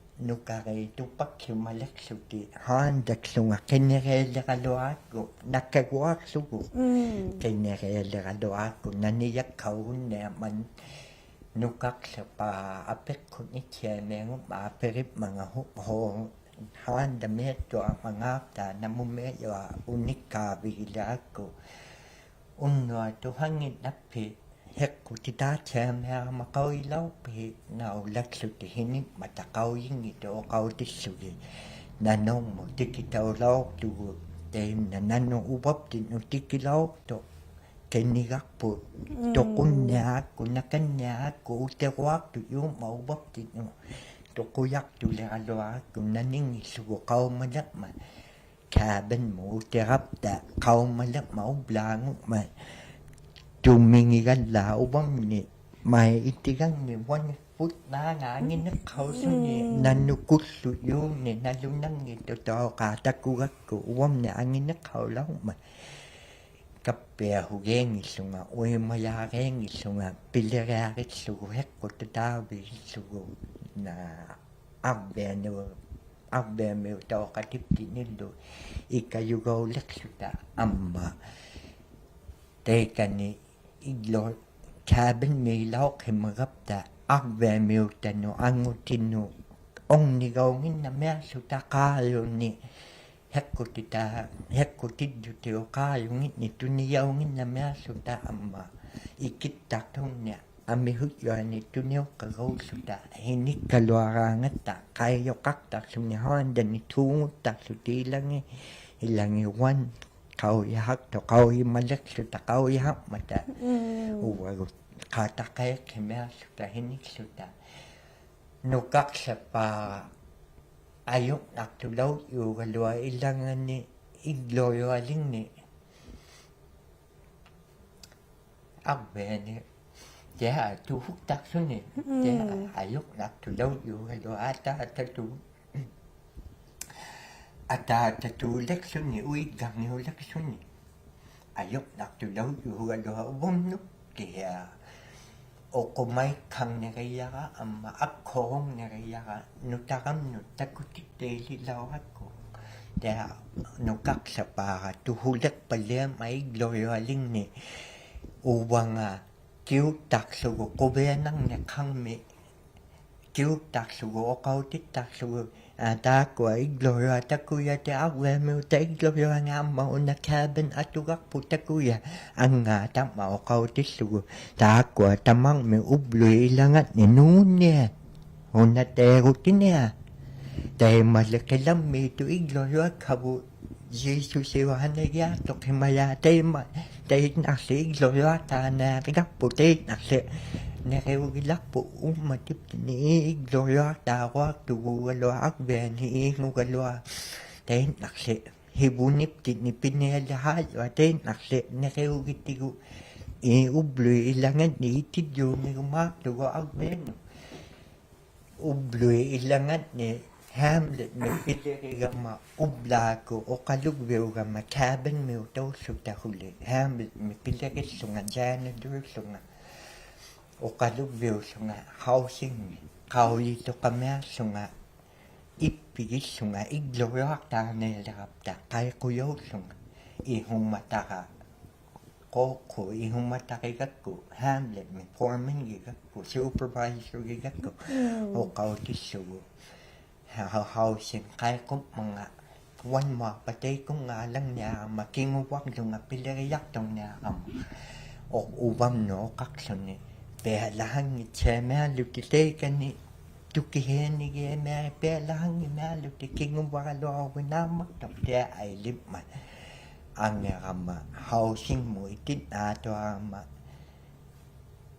ᓄᑲᕇᑦ ᑐᐸᒃᓱᒪᓕᖅᖢᑎᒃ ᕼᐋᓐᑕᒃᖢᖓ ᕿᓂᕆᐊᓕᕋᓗᐊᒃᑯ ᓇᑲᒍᐊᖅᖢᒍ. ᒻᒻ. ᕿᓂᕆᐊᓕᕋᓗᐊᒃᑯ ᓇᓂᔭᒃᑲᐅᒍᓐᓂᐊᕐᒪᑦ ᓄᑲᖅᖠᖅᐹᖅ ᐊᐱᖅᑯᓐᓂᑦᓯᐊᒥᖑᒻᒪᑦ ᐊᐱᕆᒻᒪᖓ ᓱ-, ᓱ-, ᕼᐋᓐᑕᒥᐊᑦᑐᐊᕐᒪᖔᑦᑕ ᓇᒧᒥᐊᔪᐊ ᐅᓂᒃᑳᕕᒋᓛᒃᑯ. ᐅᓐᓄᐊᖅ ᑐᓴᙱᓐᓇᑉᓯ ᕼᐃᖅᑯᑎᑖᑦᓯᐊᒥᐊᕋᒪ ᖃᐅᔨᓚᐅᖅᐱᓯ ᓇᐅᓪᓚᒃᖢᑎᒃ ᕼᐃᓂᖕᒪᑕ ᖃᐅᔨᙱᑦᑐᖅ ᐅᖃᐅᑎᓪᓗᒋᑦ. ᓇᓄᕐᒧᑦ ᑎᑭᑕᐅᓚᐅᖅᑐᒍᑦ ᑕᐃᓐᓇ ᓇᓄᖅ ᐅᕙᑉᑎᓐᓄᑦ ᑎᑭᓚᐅᖅᑐᖅ ᕿᓂᒐᖅᐳᑦ ᒻᒻ. ᑐᖁᓐᓂᐊᒃᑯ ᓇᑲᓐᓂᐊᒃᑯ ᐅᑎᕈᐊᖅᑐᔫᒻᒪᑦ ᐅᕙᑉᑎᓐᓄᑦ ᑐᖁᔭᖅᑐᓕᕋᓗᐊᒃᑯ ᓇᓂᙱᓪᓗᒍ ᖃᐅᒪᓕᕐᒪᑦ. ᑲᐱᓐᒧᑦ ᐅᑎᕋᑉᑕ ᖃᐅᒪᓕᕐᒪᑦ ᐅᑉᓛᖑᒻᒪᑦ ᑐᒥᖏᒐᓪᓚᒃ ᐅᕙᒻᓂ ᒪᐃ ᐃᑎᒐᖕᓂ one foot ᓈᖓ ᐊᖏᓂᖅᓴᐅᓪᓗᓂ ᒻᒻ. ᓇᓄᒃᑯᓪᓗᔫᓂ ᓇᓗᓇᙱᑦᑐᑕᐅᖅ ᖃᑕᑯᒐᒃᑯ ᐅᕙᒻᓂ ᐊᖏᓂᖅᓴᐅᓚᐅᕐᒪᑦ. ᑲᑉᐱᐊᓱᒌᙱᓪᓗᖓ ᐅᐃᒪᔮᒌᙱᓪᓗᖓ ᐱᓕᕆᐊᕆᓪᓗᒍ ᕼᐃᖅᑯᑎᑖᕕᒋᓪᓗᒍ ᓇ ᐊᕐᕕᐊᓂᐅ-, ᐊᕐᕕᐊᒥᐅᑕᐅᖃᑎᑉᑎᓐᓂᓪᓗ ᐃᑲᔪᒐᐅᓕᖅᖢᑕ ᐊᒻᒪ. ᑕᐃᑲᓂ ᐃᒡᓗ ᑲᐱᓐᒦᓚᐅᖅᓯᒪᒐᑉᑕ ᐊᕐᕕᐊᒥᐅᑕᓄᑦ ᐊᖑᑎᓄᑦ ᐅᖕᓂᒐᐅᖏᓐᓇᒥᐊᓪᓗᑕ ᖄᔪᓂ ᕼᐃᖅᑯᑎᑖ-, ᕼᐃᖅᑯᑎᔾᔪᑎᐅᖅ ᖄᔪᖏᓐᓂ ᑐᓂᔭᐅᖏᓐᓇᒥᐊᓪᓗᑕ ᐊᒻᒪ ᐃᑭᑦᑕᖅᑐᓐᓂ ᐊᒥᓱᔾᔪᐊᓂ ᑐᓂᐅᖅᑲᒍᓪᓗᑕ ᕼᐃᓂᒃᑲᓗᐊᕌᖓᑦᑕ ᖃᐃᔪᖃᖅᑕᖅᖢᓂ ᕼᐋᓐᑕᓂ ᑑᖑᑦᑕᖅᖢᑎᒃ ᐃᓚᖏᑦ, ᐃᓚᖏᑦ one ᖃᐅᔨᓴᖅᑐᖅ ᖃᐅᔨᒪᓕᖅᖢᑕ ᖃᐅᔨᓴᕐᒪᑕ ᒻᒻ. ᐅᕙᒍᑦ ᖃᑕᖃᐃᖅᓯᒥᐊᓪᓗᑕ ᕼᐃᓂᒃᖢᑕ. ᓄᑲᖅᖠᖅᐹᖅ ᐊᔪᕐᓇᖅᑐᓚᐅᔫᒐᓗᐊᖅ ᐃᓚᖓᓂ ᐃᒡᓗᔪᐊᓕᖕᓂ ᐊᕐᕕᐊᓂ. ᑕᐃᔭ ᑐᓱᒃᑕᖅᖢᓂ. ᑕᐃᔭ ᒻᒻ. ᐊᔪᕐᓇᖅᑐᓚᐅᔫᒐᓗᐊᖅ ᐊᑖᑕᑑ-, ᐊᑖᑕᑑᓕᖅᖢᓂ ᐅᐃᒡᒐᕐᓂᐅᓕᖅᖢᓂ. ᐊᔪᕐᓇᖅᑐᓚᐅᔫᒐᓗᐊᖅ ᐅᕙᒻᓄᑦ ᑕᐃᔭ ᐅᖁᒪᐃᒃᓴᖕᓂᕆᔭᕋ ᐊᒻᒪ ᐊᒃᓱᕈᖕᓂᕆᔭᕋ ᓄᑕᕋᒻᓄᑦ ᑕᑯᑎᑦᑕᐃᓕᓚᐅᕋᒃᑯ. ᑕᐃᔭ ᓄᑲᖅᖠᖅᐹᖅ ᑐᓱᓕᖅᐸᓪᓕᐊᒻᒪᑦ ᐃᒡᓗᔪᐊᓕᖕᓂ ᐅᕙᖓ ᑭᐅᒃᑕᖅᖢᒍ ᖁᕕᐊᓇᖕᓂᖅᓴᕐᒥ ᑭᐅᒃᑕᖅᖢᒍ ᐅᖃᐅᑎᑦᑕᖅᖢᒍ, ᐋ, ᑖᒃᑯᐊ ᐃᒡᓗᔪᐊᖅ ᑕᑯᔭ ᑕᐃᔭ ᐊᕐᕕᐊᒥᐅᑕᖅ ᐃᒡᓗᔪᐊᖓ ᐊᒻᒪ ᐅᓇ cabin ᐊᑐᒐᖅᐳᖅ ᑕᑯᔭ, ᐊᖓ ᑕᒪ ᐅᖃᐅᑎᓪᓗᒍ. ᑖᒃᑯᐊ ᑕᒪᕐᒥᒃ ᐅᑉᓗᐃᑦ ᐃᓚᖓᓐᓂᒃ ᓄᖑᓐᓂᐊᖅ, ᐅᓇ ᑕᐃᒍᑎᓂᐊᖅ. ᑕᐃᒪᓕ ᕿᓚᒻᒦᑦᑐᖅ ᐃᒡᓗᔪᐊᒃᓴᕗᑦ ᓰᓱᓰᑦ ᕼᐊᓇᒋᐊᖅᑐᖅᓯᒪᔭᖅ ᑕᐃᒪ, ᑕᐃᓐᓇᖅᖢᑎᒃ ᐃᒡᓗᔪᐊᖅᑖᓐᓇᕆᔭᖅᐳᖅ, ᑕᐃᓐᓇᖅᖢᑎᒃ ᓂᕆᐅᒋᓪᓚᖅᐳᖅ ᐅᒻᒪᑎᑉᑎᓐᓂ ᐃᒡᓗᔪᐊᖅᑖᕈᐊᖅᑐᒍᒐᓗᐊᖅ ᐊᕐᕕᐊᓂ ᐃᖑᒐᓗᐊᖅ. ᑕᐃᓐᓇᖅᖢᑎᒃ ᓯᕗᓂᑉᑎᓐᓂ ᐱᓂᐊᓕᓵᔪᐊᖅ ᑕᐃᓐᓇᖅᖢᑎᒃ ᓂᕆᐅᒋᑎᒍ ᐃ ᐅᑉᓗᐃᑦ ᐃᓚᖓᓐᓂᒃ ᑎᔾᔫᓂᕈᒫᖅᑐᒍ ᐊᕐᕕᐊᓄᑦ. ᐅᑉᓗᐃᑦ ᐃᓚᖓᓐᓂᒃ Hamlet-ᒥᒃ ᐱᓕᕆᒐᒪ ᐅᑉᓛᒃᑯᑦ ᐅᖃᓗᒃᕕᐅᒐᒪ cabin-ᒥᐅᑕᐅᓪᓗᑕ ᓱᓕ Hamlet-ᒥᒃ ᐱᓕᕆᓪᓗᖓ, janitor-ᓪᓗᖓ, ᐅᖃᓗᒃᕕᐅᓪᓗᖓ housing-ᒥ, ᖃᐅᔨᓗᖃᒥᐊᓪᓗᖓ ᐃᑉᐱᒋᓪᓗᖓ ᐃᒡᓗᕐᔪᐊᖅᑖᕐᓂᐊᓕᕋᑉᑕ ᖃᐃᖁᔭᐅᓪᓗᖓ. ᐃᕼᐅᒪᑕᕋ ᖁᖅᑯ, ᐃᕼᐅᒪᑕᕆᒐᒃᑯ, Hamlet-ᒥ foreman-ᒋᒐᒃᑯ, supervisor-ᒋᒐᒃᑯ, ᐅᖃᐅᑎᓪᓗᒍ. ᕼᐊ, housing ᖃᐃᖁᒻᒪᖔᑦ, ᐅᐊᓐᒧᐊᖅᐸᑦ ᑕᐃᑯᙵᓚᖕᓂᐊᕋᒪ ᑭᖑᕙᕐᓗᖓ ᐱᓕᕆᔭᖅᑐᕐᓂᐊᕋᒪ. ᐅ-, ᐅᕙᒻᓄᑦ ᐅᖃᖅᖢᓂ. ᐱᐊᓚᖃᙱᑦᓯᐊᒥᐊᓗᑎᒃ ᑕᐃᑲᓂ ᑐᑭᕼᐃᓂᒋᐊᒥᐊ ᐱᐊᓚᖃᙱᒥᐊᓗᑎᒃ ᑭᖑᕙᕋᓗᐊᕈᕕᓈᒻᒪᖅᑐᖅ ᑎᐊ ᐊᐃᓕᖕᒪᑦ. ᐊᖏᕋᒪ, housing-ᒧᑦ ᐃᑎᓐᓈᑐᐊᕋᒪ.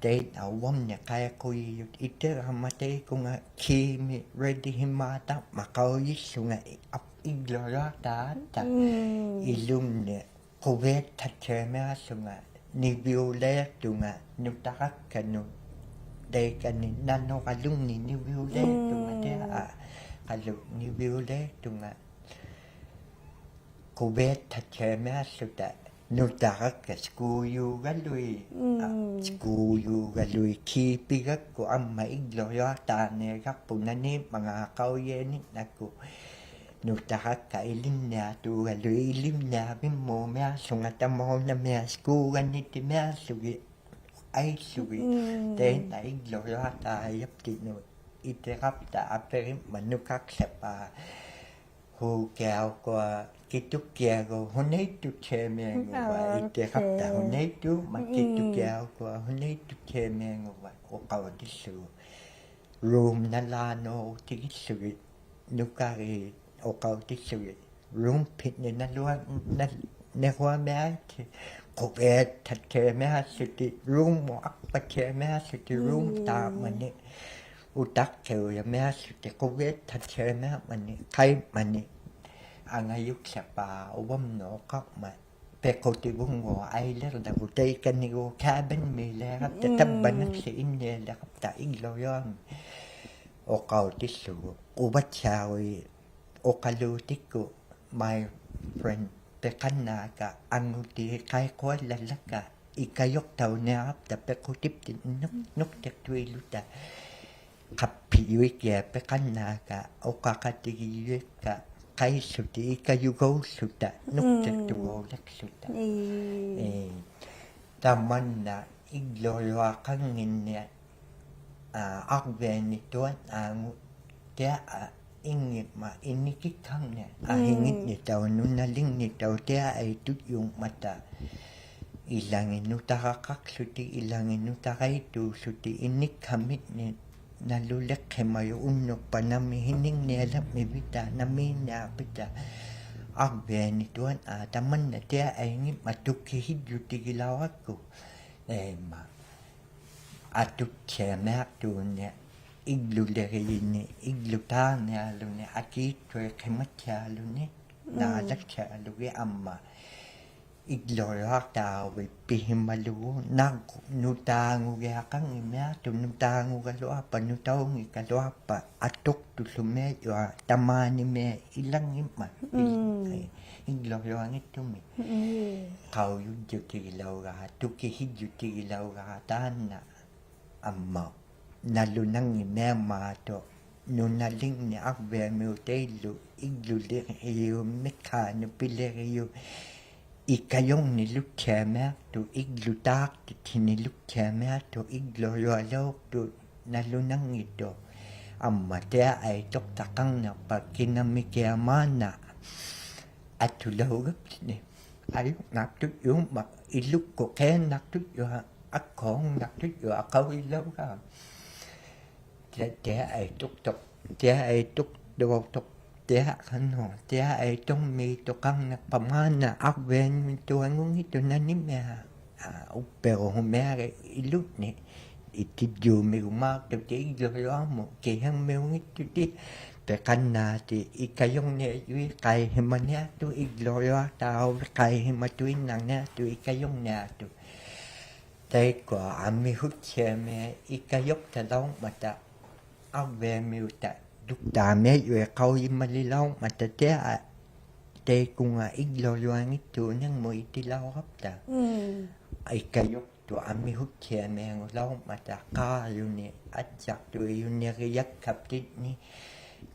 ᑕᐃᓐᓇ ᐅᕙᒻᓂᒃ ᖃᐃᖁᔨᔪᑦ ᐃᑎᕋᒪ ᑕᐃᑯᖓ ᑮᒥ ready-ᕼᐃᒫᑕᕐᒪᑦ ᖃᐅᔨᓪᓗᖓ ᐃ-, ᐊᑉ-, ᐃᒡᓗᕐᔪᐊᖅᑖᑦᑕ. ᒻᒻ. ᐃᓗᓐᓂ ᖁᕕᐊᑦᑕᑦᓯᐊᒥᐊᓗᖓ ᓂᕕᐅᓚᐃᖅᑐᖓ ᓄᑕᕋᒃᑲᓄᑦ ᑕᐃᑲᓂ ᓇᓄᕋᓗᖕᓂ ᓂᕕᐅᓚᐃᖅᑐᖓ ᒻᒻ. ᑎᐊ ᐊ, ᖃᓗ ᓂᕕᐅᓚᐃᖅᑐᖓ ᖁᕕᐊᑦᑕᑦᓯᐊᒥᐊᓗᑕ ᓄᑕᕋᒃᑲ ᓱᑯᔫᒐᓗᐃᑦ, ᐊ, ᒻᒻ. ᓱᑯᔫᒐᓗᐃᑦ ᑮᐱᒐᒃᑯ ᐊᒻᒪ ᐃᒡᓗᕐᔪᐊᖅᑖᕐᓂᐊᕋᑉᐳᖅ ᓇᓃᒻᒪᖔᑦ ᖃᐅᔨᓂᓐᓇᒃᑯ ᓄᑕᕋᒃᑲ ᐃᓕᓐᓂᐊᑑᒐᓗᐃᑦ ᐃᓕᓐᓂᐊᕕᒻᒨᒥᐊᓱᖓ ᑕᒪᐅᓇᒥᐊ ᓱᑯᒍᒪᓂᑎᒥᐊᓱᒋᑦ ᐊᐃᓱᒋᑦ. ᒻᒻ. ᑕᐃᓐᓇ ᐃᒡᓗᕐᔪᐊᖅᑖᔭᑉᑎᓐᓄᑦ ᐃᑎᕋᑉᑕ ᐊᐱᕆᒻᒪᑦ ᓄᑲᒃᖠᖅᐹᖅ ᓱᑭᐊᖅᑯᐊ ᑭᑐᒃᑭᐊᒍ ᓱᓇᐃᑦᑐᑦᓯᐊᒥᐊᖑᕙ. ᐋ, ᐃᑎᕋᑉᑕ ᐅᑭ. ᓱᓇᐃᑦᑐᒪ ᒻᒻ. ᑭᑐᒃᑭᐊᖅᑯᐊ ᓱᓇᐃᑦᑐᑦᓯᐊᒥᐊᖑᕙ ᐅᖃᐅᑎᓪᓗᒍ. Room ᓇᓪᓛᓅᑎᒋᓪᓗᒋᑦ ᓄᑲᕆ ᐅᖃᐅᑎᓪᓗᒋᑦ. Room-ᐱᓐᓂ ᓇᓗᐊ-, ᓇᓪ-, ᓇᓗᐊᒥᐊᑦᑎ ᖁᕕᐊᑦᑕᑦᓯᐊᒥᐊᓗᑎᒃ room-ᒧᑦ ᐊᒃᐸᑦᓯᐊᒥᐊᓗᑎᒃ room ᒻᒻ. ᑖᒻᒪᓂ ᐅᑕᖅᑭᐅᔭᒥᐊᓗᑎᒃ ᖁᕕᐊᑦᑕᑦᓯᐊᒥᐊᕐᒪᓂ ᖃᐃᒻᒪᓂ. ᐊᖓᔪᒃᖠᐹ ᐅᕙᒻᓄᑦ ᐅᖃᕐᒪᑦ ᐱᖁᑎᕗᖑᖅ ᐊᐃᓕᕐᓚᒍ ᑕᐃᑲᓂᒍ cabin-ᒦᓕᐊᕋᑉᑕ ᒻᒻ. ᑕᕝᕙᓇᖅᓯ ᐃᓐᓂᐊᓕᕋᑉᑕ ᐃᒡᓗᕐᔪᐊᖏᑦ ᐅᖃᐅᑎᓪᓗᒍ. ᐅᕙᑦᓯᐊᕈᐃᑦ ᐅᖃᓘᑎᒃᑯ my friend ᐱᖃᓐᓈᒃᑲ ᐊᖑᑎᑦ ᖃᐃᖁᐊᓪᓚᓚᒃᑲ ᐃᑲᔪᖅᑕᐅᓂᐊᕋᑉᑕ ᐱᖁᑎᑉᑎᒃ ᓄᒃ-, ᓄᒃᑎᖅᑐᐃᓪᓗᑕ. ᖃᑉᐱᔪᐃᑭᐊᖅ ᐱᖃᓐᓈᒃᑲ ᐅᖃᖃᑎᒋᔪᐃᒃᑲ ᖃᐃᓪᓗᑎᒃ ᐃᑲᔪᒎᓪᓗᑕ ᓄᒃᑎᖅᑐᒎᓪᓚᒃᖢᑕ. ᒻᒻ. ᐄ. ᑕᒪᓐᓇ ᐃᒡᓗᕐᔪᐊᖃᙱᓐᓂᐊᖅ, ᐋ, ᐊᕐᕕᐊᓂᑐᐊᖅ ᐋᖑ ᑎᐊ ᐊ ᐃᙱᒻᒪᑦ ᐃᓂᑭᒃᑲᕐᓂᐊᖅ. ᒻᒻ. ᐊᕼᐃᙱᓐᓂᑕᐅᖅ ᓄᓇᓕᖕᓂᑕᐅᖅ ᑎᐊ ᐊᐃ ᑐᔾᔪᖕᒪᑕ. ᐃᓚᖏᑦ ᓄᑕᕋᖃᖅᖢᑎᒃ, ᐃᓚᖏᑦ ᓄᑕᕋᐃᑦᑑᖢᑎᒃ, ᐃᓂᒃᑲᒥᓐᓂ ᓇᓗᓕᖅᓯᒪᔪᑦ ᐅᓐᓄᖅᐸᑦ ᓇᒥ ᓯᓂᖕᓂᐊᓕᕐᒥᕕᑕ, ᓇᒦᓐᓂᐊᕐᕕᑕ. ᐊᕐᕕᐊᓂᑐᐊᖅ ᐋ ᑕᒪᓐᓇ ᑎᐊ ᐊᐃᙱᒻᒪᑦ ᑐᑭᓯᔾᔪᑎᒋᓚᐅᕋᒃᑯ. ᐄᒻᒪ. ᐊᑐᑦᓯᐊᒥᐊᖅᑑᓂ, ᐃᒡᓗᓕᕆᔨᓂ, ᐃᒡᓗᑖᕐᓂᐊᓗᓂ, ᐊᑮᑦᑐᐃᖅᓯᒪᑦᓯᐊᓗᓂ, ᒻᒻ. ᓈᓚᑦᓯᐊᓗᒋᑦ ᐊᒻᒪ. ᐃᒡᓗᕐᔪᐊᖅᑖᕐᕕᒃ ᐱᓯᒪᓗᒍ, ᓇ-, ᓄᑖᖑᒋᐊᖃᙱᒥᐊᖅᑐᖅ, ᓄᑖᖑᒐᓗᐊᖅᐸᑦ, ᓄᑕᐅᙱᒃᑲᓗᐊᖅᐸᑦ, ᐊᑐᖅᑐᓪᓗᒥᐊᔪᐊᑦ ᑕᒫᓂᒥᐊᑦ ᐃᓚᙱᒻᒪᑦ, ᐃᓪ-, ᒻᒻ. ᐄ, ᐃᒡᓗᕐᔪᐊᙱᑦᑐᒥᒃ. ᒻᒻ. ᖃᐅᔪᔾᔪᑎᒋᓚᐅᕋ, ᑐᑭᓯᔾᔪᑎᒋᓚᐅᕋ, ᑖᓐᓇ ᐊᒻᒪ ᓇᓗᓇᙱᒥᐊᒻᒫᖅᑐᖅ, ᓄᓇᓕᖕᓂ ᐊᕐᕕᐊᒥᐅᑕᐃᓪᓗ, ᐃᒡᓗᓕᕆᔪᑦ ᒥᒃᓵᓄᑦ ᐱᓕᕆᔪᑦ, ᐃᑲᔪᕐᓂᓗᑦᓯᐊᒥᐊᖅᑐᖅ, ᐃᒡᓗᑖᖅᑎᑦᓯᓂᓗᑦᓯᐊᒥᐊᖅᑐᖅ, ᐃᒡᓗᕐᔪᐊᓚᐅᖅᑐᖅ ᓇᓗᓇᙱᑦᑐᖅ. ᐊᒻᒪ ᑎᐊ ᐊᐃᑐᖅᑕᖃᕐᓂᖅᐸᑦ ᑭᓇᒥᑭᐊᖅ ᒫᓐᓇ ᐊᑐᓚᐅᒐᑉᑎᓐᓂ. ᐊᔪᕐᓇᖅᑐᔾᔪᖕᒪᑦ, ᐃᓗᒃᑯᑦ ᕿᐊᓇᖅᑐᔾᔪᐊᑦ, ᐊᒃᓱᕈᓐᓇᖅᑐᔾᔪᐊᑦ, ᖃᐅᔨᓚᐅᕋ. ᑎᐊ, ᑎᐊ ᐊᐃᑐᖅᑐᖅ, ᑎᐊ ᐊᐃᑐᖅᑐᖅ, ᑎᐊ ᖃᓄᖅ, ᑎᐊ ᐊᐃᑐᕐᒦᑐᖃᕐᓂᖅᐸᑦ ᒫᓐᓇ ᐊᕐᕕᐊᓂᑐᐊᖑᙱᑦᑐᖅ ᓇᓂᒥᐊᑦ, ᐋ, ᐅᑉᐱᕈᓱᒥᐊᕆᑦ ᐃᓗᓐᓂ. ᐃᑎᔾᔫᒥᒍᒪᖅᑐᑎᑦ ᐃᒡᓗᕐᔪᐊᒧᑦ, ᑭᓯᐊᒻᒥᐅᙱᑦᑐᑎᑦ, ᐱᖃᓐᓈᑎᑦ ᐃᑲᔪᕐᓂᐊᔪᐃᑦ ᖃᐃᓯᒪᓂᐊᖅᑐᑦ, ᐃᒡᓗᕐᔪᐊᖅᑖᕐᕕᒃ ᖃᐃᓯᒪᑐᐃᓐᓇᕐᓂᐊᖅᑐᑦ ᐃᑲᔪᕐᓂᐊᖅᑐᑦ. ᑕᐃᒃᑯᐊ ᐊᒥᓱᑦᓯᐊᒥᒃ ᐃᑲᔪᖅᑕᓚᐅᕐᒪᑕ ᐊᕐᕕᐊᒥᐅᑕᖅ ᑐᒃᑖᒥᐊᔪᐃᑦ ᖃᐅᔨᒪᓕᓚᐅᕐᒪᑕ ᑎᐊ ᐊ ᑕᐃᑯᖓ ᐃᒡᓗᕐᔪᐊᙱᑦᑑᓂᕐᒧᑦ ᐃᑎᓚᐅᕋᑉᑕ. ᒻᒻ. ᐃᑲᔪᖅᑐᑦ ᐊᒥᓱᑦᓯᐊᒥᐊᖑᓚᐅᕐᒪᑕ ᖄᔪᓂ ᐊᑦᓴᖅᑐᐃᔪᓂᕆᔭᒃᓴᑉᑎᓐᓂ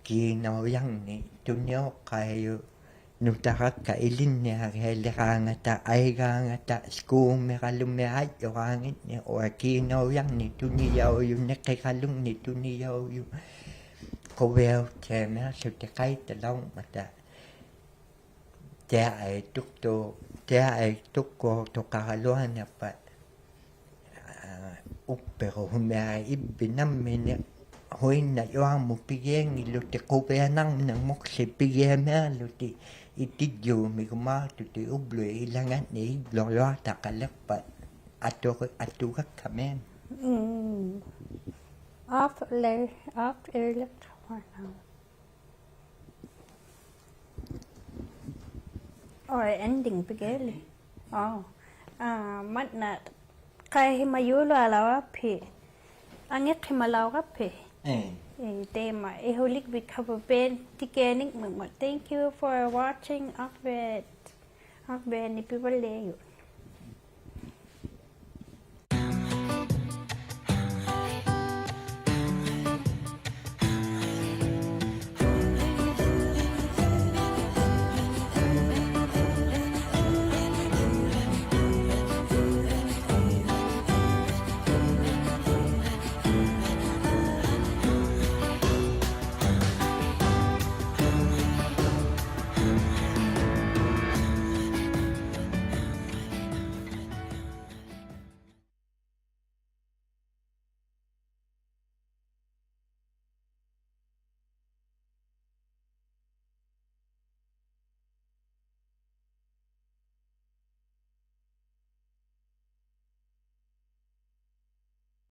Kiinaujangnik tuniuqqaijut nutarakkat ilinniaqhialiraangata aigaangata skuumiralumi ajuqaanginnik uanga kiinaujangnik tunijaujut niqiralungnik tunijaujut quviauttiamiaqłutik qaitalaungmata. Tiaiktuktuq, tiaiktukkuuqtuqaraluaniqpat, aa, uppiruhumiaq ivvit nammineq huinnajuarmut pigianngillutik quvianarnirmukłi pigiamiaqłutik itijjuumigumaaqtutik ubluit ilangani ijluqluaqtaqaliqpat atu-, atugakkamik. Mm. Off air, off air. Or ending pigiali. Oh. Ah, manna qaihimajualualauqaphi. Angiqhimalauqaphi. Eh. Eh, teima ihulikvik hapupin tikianingmimut. Thank you for watching Akvet. Akvet nipivaliayut.